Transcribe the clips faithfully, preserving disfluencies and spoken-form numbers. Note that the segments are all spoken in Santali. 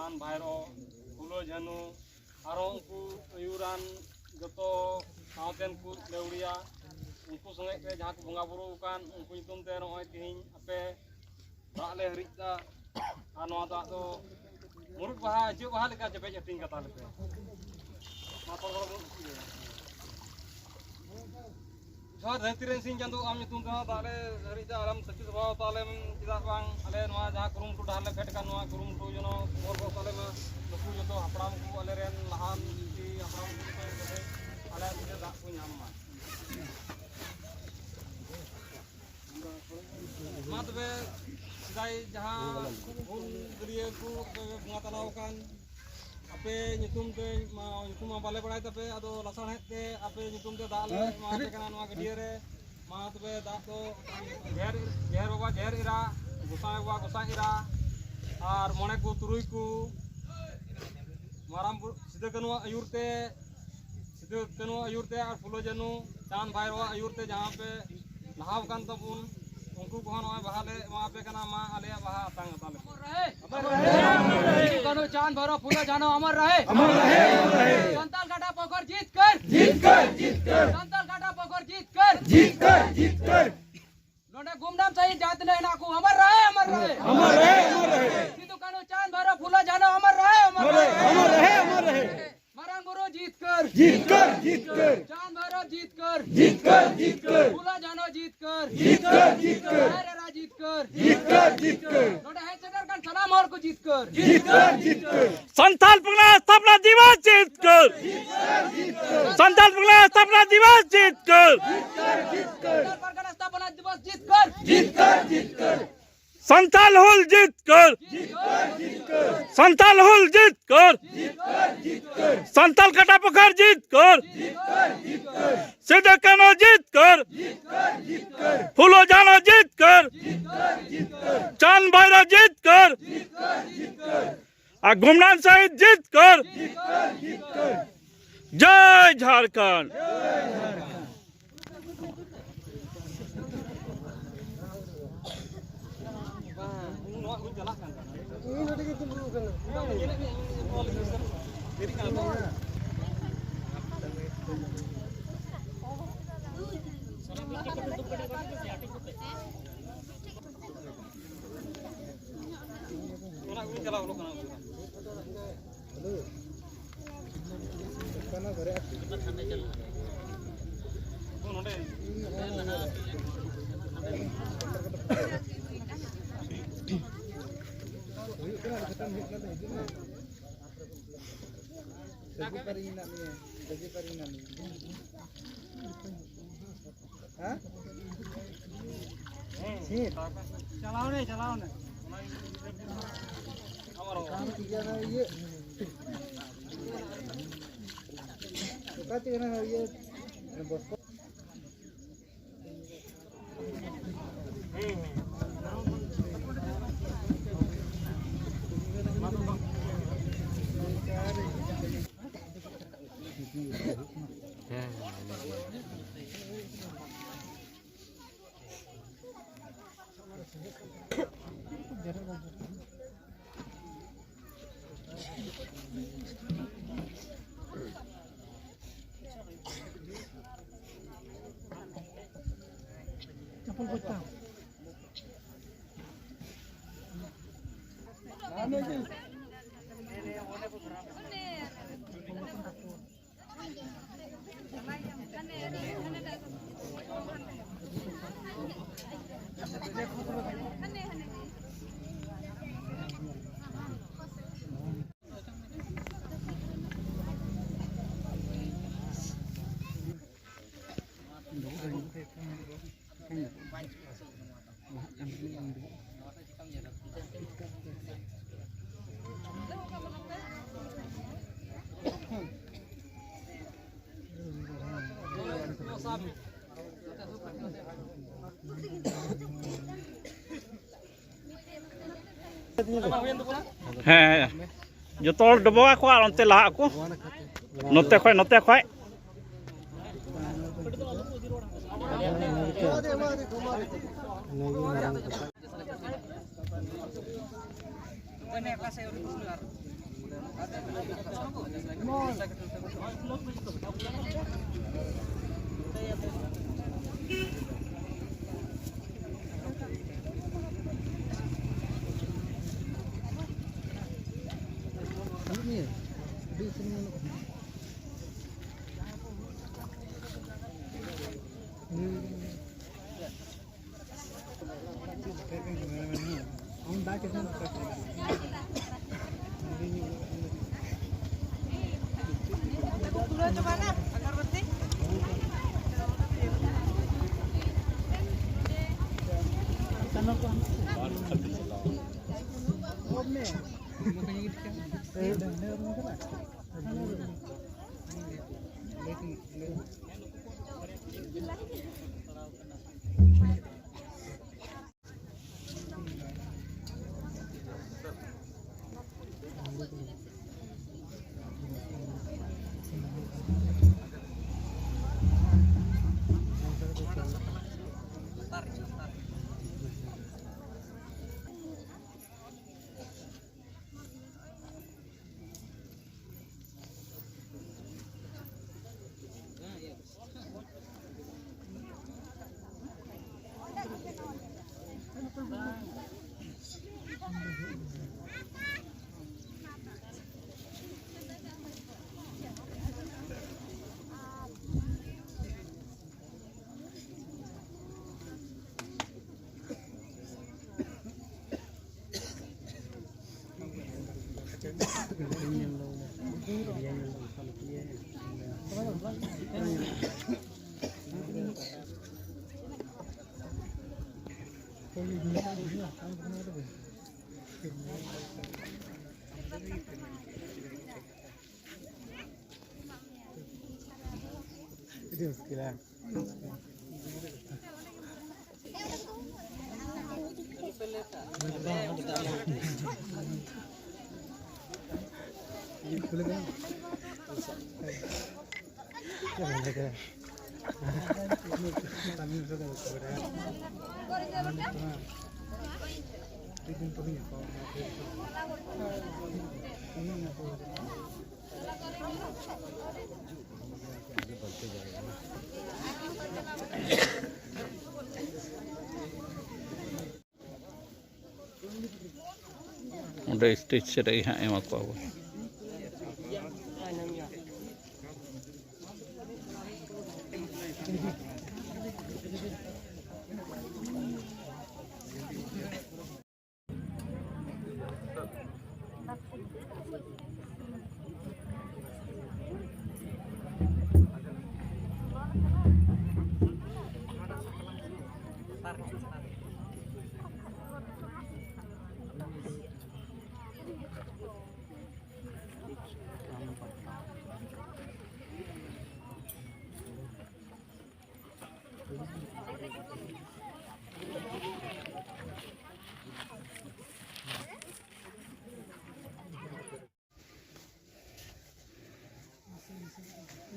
ᱪᱟᱸᱫ ᱵᱷᱟᱭᱨᱳ, ᱯᱷᱩᱞᱳ ᱡᱷᱟᱱᱩ, ᱟᱨᱚ ᱩᱱᱠᱩ ᱟᱹᱭᱩᱨᱟᱱ ᱡᱚᱛᱚ ᱥᱟᱶᱛᱮᱱ ᱠᱚ ᱞᱟᱹᱣᱲᱤᱭᱟ, ᱩᱱᱠᱩ ᱥᱚᱸᱜᱮ ᱛᱮ ᱡᱟᱦᱟᱸ ᱠᱚ ᱵᱚᱸᱜᱟ ᱵᱩᱨᱩ ᱟᱠᱟᱱ, ᱩᱱᱠᱩ ᱧᱩᱛᱩᱢ ᱛᱮ ᱱᱚᱜᱼᱚᱭ ᱛᱮᱦᱮᱧ ᱟᱯᱮ ᱫᱟᱜ ᱞᱮ ᱦᱟᱹᱨᱤᱡ ᱫᱟ᱾ ᱟᱨ ᱱᱚᱣᱟ ᱫᱟᱜ ᱫᱚ ᱢᱩᱨᱩᱫ ᱵᱟᱦᱟ, ᱤᱪᱟᱹᱜ ᱵᱟᱦᱟ ᱞᱮᱠᱟ ᱪᱮᱯᱮᱡ ᱟᱹᱛᱤᱧ ᱠᱟᱛᱟ ᱞᱮᱯᱮ᱾ ᱢᱟ ᱛᱚᱞ ᱜᱚᱲᱚ ᱵᱚᱱ ᱤᱭᱟᱹᱭᱟ᱾ ᱡᱚᱦᱟᱨ ᱫᱷᱟᱹᱨᱛᱤ ᱨᱮᱱ ᱥᱤᱧ ᱪᱟᱸᱫᱳ, ᱟᱢ ᱧᱩᱛᱩᱢ ᱛᱮᱦᱚᱸ ᱫᱟᱜ ᱞᱮ ᱦᱟᱹᱨᱤᱡ ᱫᱟ, ᱟᱨᱮᱢ ᱥᱟᱹᱠᱷᱤ ᱥᱚᱵᱷᱟᱣ ᱛᱟᱞᱮᱢ᱾ ᱪᱮᱫᱟᱜ ᱵᱟᱝ ᱟᱞᱮ ᱱᱚᱣᱟ ᱡᱟᱦᱟᱸ ᱠᱩᱨᱩᱢᱩᱴᱩ ᱰᱟᱦᱟᱨ ᱞᱮ ᱯᱷᱮᱰ ᱠᱟᱱ, ᱱᱚᱣᱟ ᱠᱩᱨᱩᱢᱩᱴᱩ ᱡᱮᱱᱚ ᱥᱚᱯᱷᱚᱞ ᱠᱚ ᱛᱟᱞᱮ ᱢᱟ᱾ ᱱᱩᱠᱩ ᱡᱚᱛᱚ ᱦᱟᱯᱲᱟᱢ ᱠᱚ, ᱟᱞᱮ ᱨᱮᱱ ᱞᱟᱦᱟᱱᱛᱤ ᱦᱟᱯᱲᱟᱢ ᱠᱚ ᱡᱚᱛᱚ ᱟᱞᱮ ᱥᱤᱫᱷᱟᱹ ᱫᱟᱜ ᱠᱚ ᱧᱟᱢ ᱢᱟ᱾ ᱢᱟ ᱛᱚᱵᱮ, ᱥᱮᱫᱟᱭ ᱡᱟᱦᱟᱸ ᱦᱩᱞ ᱜᱟᱹᱨᱭᱟᱹ ᱠᱚ ᱟᱯᱮ ᱯᱮ ᱵᱚᱸᱜᱟ ᱛᱟᱞᱟ ᱟᱠᱟᱱ, ᱟᱯᱮ ᱧᱩᱛᱩᱢ ᱛᱮ ᱢᱟ, ᱧᱩᱛᱩᱢ ᱢᱟ ᱵᱟᱞᱮ ᱵᱟᱲᱟᱭ ᱛᱟᱯᱮ, ᱟᱫᱚ ᱞᱟᱥᱟᱲᱦᱮᱫ ᱛᱮ ᱟᱯᱮ ᱧᱩᱛᱩᱢ ᱛᱮ ᱫᱟᱜ ᱞᱮ ᱮᱢᱟ ᱟᱯᱮ ᱠᱟᱱᱟ ᱱᱚᱣᱟ ᱜᱟᱹᱰᱭᱟᱹ ᱨᱮ᱾ ᱢᱟ ᱛᱚᱵᱮ ᱫᱟᱜ ᱫᱚ ᱡᱟᱦᱮᱨ, ᱡᱟᱦᱮᱨ ᱵᱟᱵᱟ ᱡᱟᱦᱮᱨ ᱮᱨᱟ, ᱜᱚᱸᱥᱟᱭ ᱵᱟᱵᱟ ᱜᱚᱸᱥᱟᱭ ᱮᱨᱟ, ᱟᱨ ᱢᱚᱬᱮ ᱠᱚ ᱛᱩᱨᱩᱭ ᱠᱚ ᱢᱟᱨᱟᱝ ᱵᱩᱨᱩ ᱥᱤᱫᱩ ᱠᱟᱹᱱᱩᱣᱟᱜ ᱟᱹᱭᱩᱨ ᱛᱮ, ᱥᱤᱫᱩ ᱠᱟᱹᱱᱩᱣᱟᱜ ᱟᱹᱭᱩᱨ ᱛᱮ ᱟᱨ ᱯᱷᱩᱞᱳ ᱡᱷᱟᱱᱩ ᱪᱟᱸᱫ ᱵᱷᱟᱭᱨᱳᱣᱟᱜ ᱟᱹᱭᱩᱨ ᱛᱮ ᱡᱟᱦᱟᱸ ᱯᱮ ᱞᱟᱦᱟᱣ ᱟᱠᱟᱱ ᱛᱟᱵᱚᱱ, ᱩᱱᱠᱩ ᱠᱚᱦᱚᱸ ᱱᱚᱜᱼᱚᱭ ᱵᱟᱦᱟ ᱞᱮ ᱮᱢᱟ ᱯᱮ ᱠᱟᱱᱟ᱾ ᱢᱟ ᱟᱞᱮᱭᱟᱜ ᱵᱟᱦᱟ ᱟᱛᱟᱝ ᱟᱛᱟᱝ ᱞᱮᱯᱮ᱾ ᱥᱤᱫᱩ ᱠᱟᱹᱱᱦᱩ ᱪᱟᱸᱫ ᱵᱷᱟᱭᱨᱳ ᱯᱷᱩᱞᱳ ᱡᱷᱟᱱᱳ ᱚᱢᱚᱨ ᱨᱚᱦᱮ। ᱥᱟᱱᱛᱟᱞ ᱠᱟᱴᱟ ᱯᱚᱠᱚᱨ ᱡᱤᱛ ᱠᱟᱨ। ᱡᱤᱛ ᱠᱟᱨ, ᱡᱤᱛ ᱠᱟᱨ। ᱥᱟᱱᱛᱟᱞ ᱠᱟᱴᱟ ᱯᱚᱠᱚᱨ ᱡᱤᱛ ᱠᱟᱨ। ᱡᱤᱛ ᱠᱟᱨ, ᱡᱤᱛ ᱠᱟᱨ। ᱱᱚᱰᱮ ᱜᱩᱢᱱᱟᱢ ᱥᱟᱹᱦᱤᱫ ᱡᱟᱦᱟᱸ ᱛᱤᱱᱟᱹᱜ ᱦᱮᱱᱟᱜ ᱠᱚ, ᱚᱢᱚᱨ ᱨᱚᱦᱮ, ᱚᱢᱚᱨ ᱨᱚᱦᱮ। ᱚᱢᱚᱨ ᱨᱚᱦᱮ, ᱚᱢᱚᱨ ᱨᱚᱦᱮ। ᱥᱤᱫᱩ ᱠᱟᱹᱱᱦᱩ ᱪᱟᱸᱫ ᱵᱷᱟᱭᱨᱳ ᱯᱷᱩᱞᱳ ᱡᱷᱟᱱᱳ ᱚᱢᱚᱨ ᱨᱚᱦᱮ, ᱚᱢᱚᱨ ᱨᱚᱦᱮ। ᱚᱢᱚᱨ ᱨᱚᱦᱮ, ᱚᱢᱚᱨ ᱨᱚᱦᱮ। ᱢᱟᱨᱟᱝ ᱵᱩᱨᱩ ᱡᱤᱛᱠᱟᱹᱨ। ᱡᱤᱛᱠᱟᱹᱨ, ᱡᱤᱛᱠᱟᱹᱨ। ᱪᱟᱸᱫ ᱵᱷᱟᱭᱨᱳ ᱡᱤᱛᱠᱟᱹᱨ। ᱡᱤᱛᱠᱟᱹᱨ, ᱡᱤᱛᱠᱟᱹᱨ᱾ ᱯᱷᱩᱞᱳ ᱡᱷᱟᱱᱳ ᱡᱤᱛᱠᱟᱹᱨ। ᱡᱤᱛᱠᱟᱹᱨ, ᱡᱤᱛᱠᱟᱹᱨ᱾ ᱡᱟᱦᱮᱨ ᱮᱨᱟ ᱡᱤᱛᱠᱟᱹᱨ। ᱡᱤᱛᱠᱟᱹᱨ, ᱡᱤᱛᱠᱟᱹᱨ᱾ ᱱᱚᱰᱮ ᱦᱮᱡ ᱥᱮᱴᱮᱨ ᱠᱟᱱ ᱥᱟᱱᱟᱢ ᱦᱚᱲ ᱠᱚ ᱡᱤᱛᱠᱟᱹᱨ। ᱡᱤᱛᱠᱟᱹᱨ, ᱡᱤᱛᱠᱟᱹᱨ᱾ ᱥᱟᱱᱛᱟᱞ ᱯᱟᱨᱜᱟᱱᱟ ᱥᱛᱷᱟᱯᱚᱱᱟ ᱫᱤᱵᱚᱥ ᱡᱤᱛᱠᱟᱹᱨ! ᱥᱟᱱᱛᱟᱞ ᱯᱟᱨᱜᱟᱱᱟ ᱥᱛᱷᱟᱯᱚᱱᱟ ᱫᱤᱵᱚᱥ ᱡᱤᱛᱠᱟᱹᱨ! ᱥᱟᱱᱛᱟᱞ ᱯᱟᱨᱜᱟᱱᱟ ᱥᱛᱷᱟᱯᱚᱱᱟ ᱫᱤᱵᱚᱥ ᱡᱤᱛᱠᱟᱹᱨ! ᱥᱟᱱᱛᱟᱞ ᱦᱩᱞ ᱡᱤᱛᱠᱟᱹᱨ! ᱥᱟᱱᱛᱟᱞ ᱦᱩᱞ ᱡᱤᱛᱠᱟᱹᱨ! ᱥᱟᱱᱛᱟᱞ ᱠᱟᱴᱟ ᱯᱚᱠᱷᱟᱨ ᱡᱤᱛᱠᱟᱹᱨ! ᱥᱤᱫᱩ ᱠᱟᱹᱱᱦᱩ ᱡᱤᱛᱠᱟᱹᱨ! ᱯᱷᱩᱞᱳ ᱡᱷᱟᱱᱳ ᱡᱤᱛᱠᱟᱹᱨ! ᱪᱟᱸᱫ ᱵᱷᱟᱭᱨᱳ ᱡᱤᱛᱠᱟᱹᱨ! ᱟᱨ ᱜᱩᱢᱱᱟᱢ ᱥᱟᱹᱦᱤᱫ ᱡᱤᱛᱠᱟᱹᱨ! ᱡᱟᱭ ᱡᱷᱟᱲᱠᱷᱚᱸᱰ! ᱦᱩᱭᱩᱜ ᱠᱟᱱᱟ, ᱟᱨ ᱠᱷᱟᱛᱟᱢ ᱦᱮᱡ ᱞᱮᱱ ᱫᱚ ᱦᱤᱡᱩᱜ ᱢᱮ᱾ ᱥᱟᱹᱜᱩ ᱯᱟᱨᱤ ᱢᱮᱱᱟᱜ ᱢᱮᱭᱟ, ᱥᱟᱹᱜᱩ ᱯᱟᱨᱤ ᱢᱮᱱᱟᱜ ᱢᱮᱭᱟ᱾ ᱦᱮᱸ? ᱪᱟᱞᱟᱣ ᱱᱮ, ᱪᱟᱞᱟᱣ ᱱᱮ᱾ ᱵᱟᱝ ᱴᱷᱤᱠ ᱜᱮᱭᱟ, ᱚᱱᱟ ᱤᱭᱟᱹ᱾ ᱚᱠᱟ ᱛᱮ ᱚᱱᱟ ᱤᱭᱟᱹ, ᱵᱚᱥ ᱠᱚ? ᱦᱮᱸ, ᱡᱚᱛᱚ ᱦᱚᱲ ᱰᱚᱵᱚᱜ ᱟᱠᱚ ᱟᱨ ᱚᱱᱛᱮ ᱞᱟᱦᱟᱜ ᱟᱠᱚ, ᱱᱚᱛᱮ ᱠᱷᱚᱡ, ᱱᱚᱛᱮ ᱠᱷᱚᱡ᱾ ᱟᱹᱰᱤ ᱢᱩᱥᱠᱤᱞᱟ᱾ ᱚᱸᱰᱮ ᱥᱴᱮᱡᱽ ᱥᱮᱫ ᱨᱮᱜᱮ ᱦᱟᱸᱜ ᱮᱢᱟ ᱠᱚᱣᱟ ᱵᱚᱱ᱾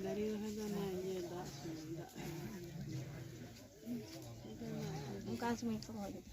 ᱫᱟᱨᱮ ᱨᱚᱦᱚᱭ ᱫᱚ ᱚᱱᱟ ᱤᱭᱟᱹ ᱫᱟᱜ ᱥᱚᱢᱚᱭ, ᱫᱟᱜ ᱥᱚᱢᱚᱭ᱾ ᱚᱱᱠᱟ ᱥᱚᱢᱚᱭ ᱠᱚ ᱨᱚᱦᱚᱭ ᱠᱮᱫᱟ᱾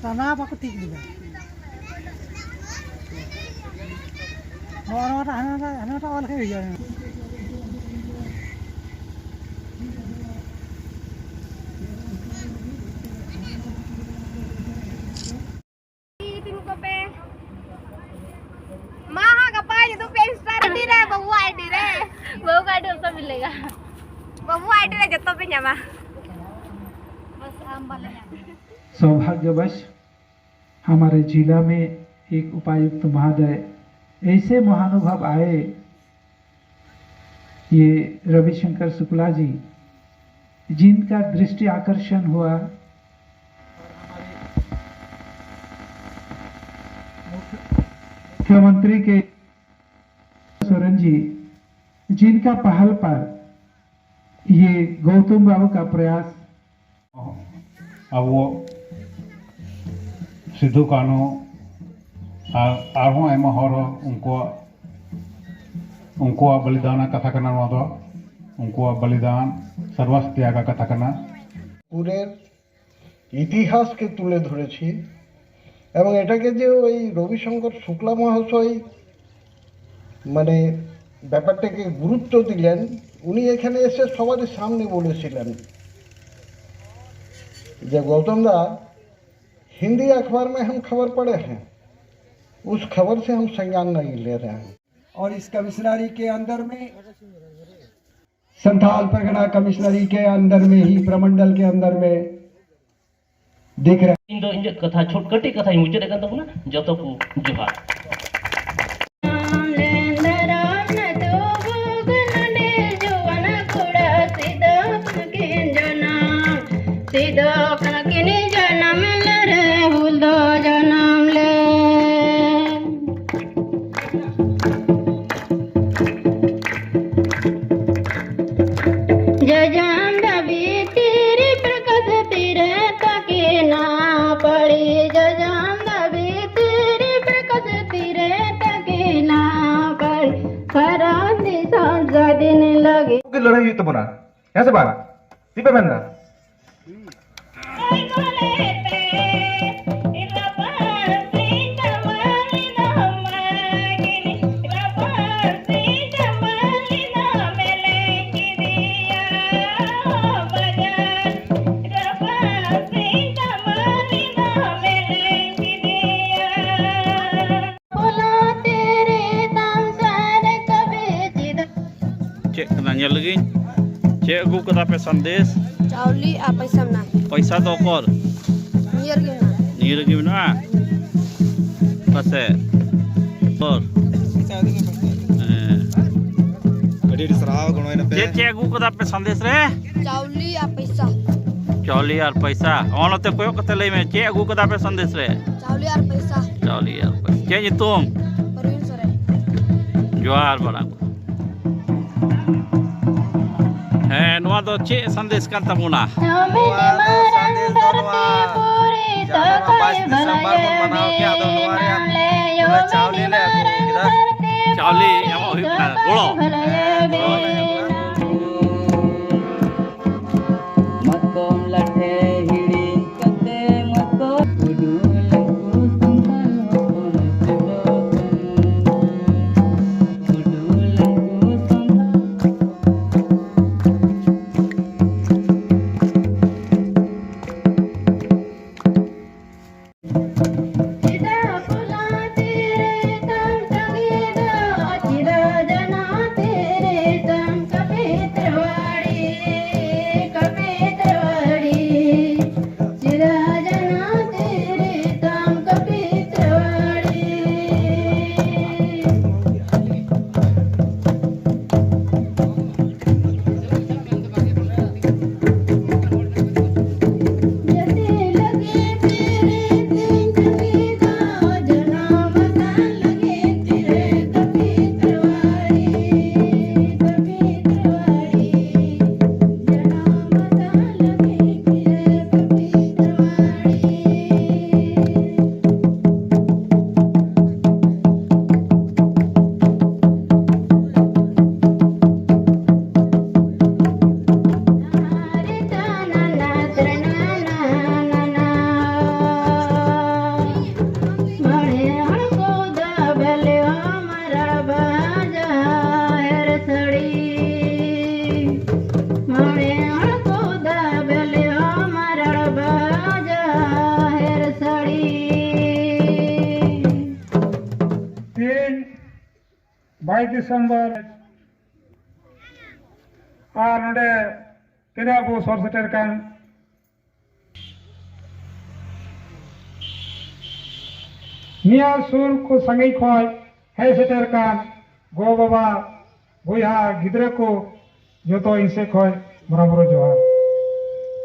ᱴᱟᱱᱟ ᱵᱟᱠᱚ ᱴᱷᱤᱠ ᱞᱮᱫᱟ᱾ ᱱᱚᱣᱟ, ᱱᱚᱣᱟᱴᱟᱜ ᱦᱟᱱᱟᱴᱟᱜ, ᱦᱟᱱᱟᱴᱟᱜ ᱚᱞ ᱞᱮᱠᱷᱟᱡ ᱦᱩᱭᱩᱜᱼᱟ᱾ ᱫᱩᱲᱩᱵ ᱠᱚᱯᱮ᱾ ᱢᱟ ᱦᱟᱸᱜ ᱜᱟᱯᱟ ᱦᱤᱡᱩᱜ ᱯᱮ Insta ᱟᱭᱰᱤ ᱨᱮ, ᱵᱟᱹᱵᱩᱣᱟᱜ ᱟᱭᱰᱤ ᱨᱮ᱾ ᱵᱟᱹᱵᱩ ᱟᱭᱰᱤ ᱚᱠᱟ ᱢᱤᱞᱮᱜᱟ? ᱵᱟᱹᱵᱩᱣᱟᱜ ᱟᱭᱰᱤ ᱨᱮ ᱡᱚᱛᱚ ᱯᱮ ᱧᱟᱢᱟ᱾ ᱵᱟᱥ ᱟᱢ ᱵᱟᱞᱮ ᱧᱟᱢᱟ᱾ सौभाग्यवश हमारे जिला में एक उपायुक्त महोदय ऐसे महानुभव आए, ये रविशंकर शुक्ला जी, जिनका दृष्टि आकर्षण हुआ, मुख्यमंत्री के सोरेन जी, जिनका पहल पर ये गौतम बाबू का प्रयास ᱟᱵᱚ ᱥᱤᱫᱷᱩ ᱠᱟᱹᱱᱦᱩ ᱟᱨ ᱟᱨᱦᱚᱸ ᱟᱭᱢᱟ ᱦᱚᱲ ᱩᱱᱠᱩᱣᱟᱜ, ᱩᱱᱠᱩᱣᱟᱜ ᱵᱚᱞᱤᱫᱟᱱ ᱨᱮᱱᱟᱜ ᱠᱟᱛᱷᱟ ᱠᱟᱱᱟ ᱱᱚᱣᱟ ᱫᱚ᱾ ᱩᱱᱠᱩᱣᱟᱜ ᱵᱚᱞᱤᱫᱟᱱ ᱥᱚᱨᱵᱚᱥ ᱛᱭᱟᱜ ᱨᱮᱱᱟᱜ ᱠᱟᱛᱷᱟ ᱠᱟᱱᱟ᱾ ᱯᱩᱨᱮ ᱤᱛᱤᱦᱟᱥ ᱠᱮ ᱛᱩᱞᱮ ᱫᱷᱚᱨᱮᱪᱷᱤ ᱮᱵᱚᱝ ᱮᱴᱟᱜᱮ ᱡᱮ ᱳᱭ ᱨᱚᱵᱤ ᱥᱚᱝᱠᱚᱨ ᱥᱩᱠᱞᱟ ᱢᱚᱦᱟᱥᱚᱭ মানে ব্যাপারটাকে গুরুত্ব দিলেন। উনি এখানে এসে সবারই সামনে বলেছিলেন যে, "गौतम दा, हिंदी अखबार में हम खबर पढ़े हैं, उस खबर से हम संज्ञान नहीं ले रहे हैं।" और इस कमिश्नरी के अंदर में संथाल परगना कमिश्नरी के अंदर में ही प्रमंडल के अंदर में देख रहे हैं। ᱤᱧ ᱫᱚ ᱤᱧᱟᱹᱜ ᱠᱟᱛᱷᱟ ᱪᱷᱳᱴ ᱠᱟᱹᱴᱤᱡ ᱠᱟᱛᱷᱟᱧ ᱢᱩᱪᱟᱹᱫ ᱮᱫ ᱠᱟᱱ ᱛᱟᱵᱚᱱᱟ᱾ ᱡᱚᱛᱚ ᱠᱚ ᱡᱚᱦᱟᱨ᱾ ᱥᱤᱫᱚ ᱠᱟᱹᱱᱦᱩ ᱠᱤᱱ ᱡᱟᱱᱟᱢ ᱞᱮ ᱨᱮ ᱦᱩᱞ ᱫᱚ ᱡᱟᱱᱟᱢ ᱞᱮ᱾ ᱡᱟᱡᱟᱢ ᱫᱟᱵᱤ ᱛᱤᱨᱤ ᱯᱨᱚᱠᱟᱥ ᱛᱤᱨᱮ ᱛᱟᱠᱤᱱᱟ ᱯᱟᱲᱤ᱾ ᱡᱟᱡᱟᱢ ᱫᱟᱵᱤ ᱛᱤᱨᱤ ᱯᱨᱚᱠᱟᱥ ᱛᱤᱨᱮ ᱛᱟᱠᱤᱱᱟ ᱯᱟᱲᱤ᱾ ᱥᱟᱨᱟ ᱫᱤᱥᱚᱢ ᱥᱟᱫᱷᱤᱱ ᱞᱟᱹᱜᱤᱫ ᱞᱟᱹᱲᱦᱟᱹᱭ ᱦᱩᱭᱩᱜ ᱛᱟᱵᱚᱱᱟ, ᱦᱮᱸ ᱥᱮ ᱵᱟᱝ? ᱪᱮᱫ ᱯᱮ ᱢᱮᱱᱫᱟ? ᱪᱮᱫ ᱠᱟᱱᱟ ᱧᱮᱞ ᱞᱮᱜᱤᱧ? ᱪᱮᱫ ᱟᱹᱜᱩ ᱠᱟᱫᱟ ᱯᱮ ᱥᱟᱸᱫᱮᱥ? ᱪᱟᱣᱞᱮ ᱟᱨ ᱯᱚᱭᱥᱟ ᱢᱮᱱᱟᱜᱼᱟ᱾ ᱯᱚᱭᱥᱟ ᱫᱚ ᱚᱠᱚᱨ? ᱱᱤᱭᱟᱹ ᱨᱮᱜᱮ ᱢᱮᱱᱟᱜᱼᱟ᱾ ᱱᱤᱭᱟᱹ ᱨᱮᱜᱮ ᱢᱮᱱᱟᱜᱼᱟ? ᱯᱟᱥᱮ? ᱚᱠᱚᱨ? ᱦᱮᱸ᱾ ᱟᱹᱰᱤ ᱟᱹᱰᱤ ᱥᱟᱨᱦᱟᱣ, ᱜᱚᱲᱚᱭ ᱱᱟᱯᱮ᱾ ᱪᱮᱫ ᱪᱮᱫ ᱟᱹᱜᱩ ᱠᱟᱫᱟ ᱯᱮ ᱥᱟᱸᱫᱮᱥ ᱨᱮ? ᱪᱟᱣᱞᱮ ᱟᱨ ᱯᱚᱭᱥᱟ᱾ ᱪᱟᱣᱞᱮ ᱟᱨ ᱯᱚᱭᱥᱟ᱾ ᱦᱚᱸ, ᱱᱚᱛᱮ ᱠᱚᱭᱚᱜ ᱠᱟᱛᱮ ᱞᱟᱹᱭ ᱢᱮ, ᱪᱮᱫ ᱟᱹᱜᱩ ᱠᱟᱫᱟ ᱯᱮ ᱥᱟᱸᱫᱮᱥ ᱨᱮ? ᱪᱟᱣᱞᱮ ᱟᱨ ᱯᱚᱭᱥᱟ᱾ ᱪᱟᱣᱞᱮ ᱟᱨ ᱯᱚᱭᱥᱟ᱾ ᱪᱮᱫ ᱧᱩᱛᱩᱢ? ᱯᱨᱚᱵᱤᱱ ᱥᱚᱨᱮᱱ᱾ ᱡᱚᱦᱟᱨ ᱵᱟᱲᱟ ᱠᱚ᱾ ᱦᱮᱸ, ᱱᱚᱣᱟ ᱫᱚ ᱪᱮᱫ ᱥᱟᱸᱫᱮᱥ ᱠᱟᱱ ᱛᱟᱵᱚᱱᱟ? ᱱᱚᱣᱟ ᱫᱚ ᱥᱟᱸᱫᱮᱥ ᱫᱚ ᱱᱚᱣᱟ, ᱡᱟᱦᱟᱸ ᱱᱚᱣᱟ ᱵᱟᱭᱤᱥ ᱰᱤᱥᱮᱢᱵᱚᱨ ᱵᱚᱱ ᱢᱟᱱᱟᱣ ᱠᱮᱫ, ᱟᱫᱚ ᱱᱚᱣᱟ ᱨᱮᱭᱟᱜ ᱵᱚᱞᱮ ᱪᱟᱣᱞᱮ ᱞᱮ ᱟᱹᱜᱩ ᱠᱮᱫᱟ᱾ ᱪᱟᱣᱞᱮ ᱮᱢᱚᱜ ᱦᱩᱭᱩᱜ ᱠᱟᱱᱟ, ᱜᱚᱲᱚ᱾ ᱦᱮᱸ, ᱜᱚᱲᱚ᱾ ᱢᱟᱛᱠᱚᱢ ᱞᱟᱴᱷᱮ ᱦᱤᱲᱤᱧ ᱠᱟᱛᱮ ᱢᱟᱛᱠᱚᱢ ᱩᱰᱩᱞ ᱠᱚ ᱥᱟᱱᱛᱟᱲ ᱦᱚᱯᱚᱱ ᱥᱮᱫᱚᱜ ᱠᱟᱱ᱾ ᱩᱰᱩᱞ ᱠᱚ ᱥᱟᱱᱛᱟᱲ ᱵᱟᱭᱤᱥ ᱰᱤᱥᱮᱢᱵᱚᱨ ᱟᱨ ᱱᱚᱰᱮ ᱛᱤᱱᱟᱹᱜ ᱵᱚ ᱥᱚᱨ ᱥᱮᱴᱮᱨ ᱠᱟᱱ, ᱱᱤᱭᱟᱹ ᱥᱩᱨ ᱠᱚ ᱥᱟᱺᱜᱤᱧ ᱠᱷᱚᱱ ᱦᱮᱡ ᱥᱮᱴᱮᱨ ᱠᱟᱱ ᱜᱚ ᱵᱟᱵᱟ, ᱵᱚᱭᱦᱟ, ᱜᱤᱫᱽᱨᱟᱹ ᱠᱚ ᱡᱚᱛᱚ ᱤᱧ ᱥᱮᱫ ᱠᱷᱚᱱ ᱵᱚᱨᱟᱵᱚᱨ ᱡᱚᱦᱟᱨ᱾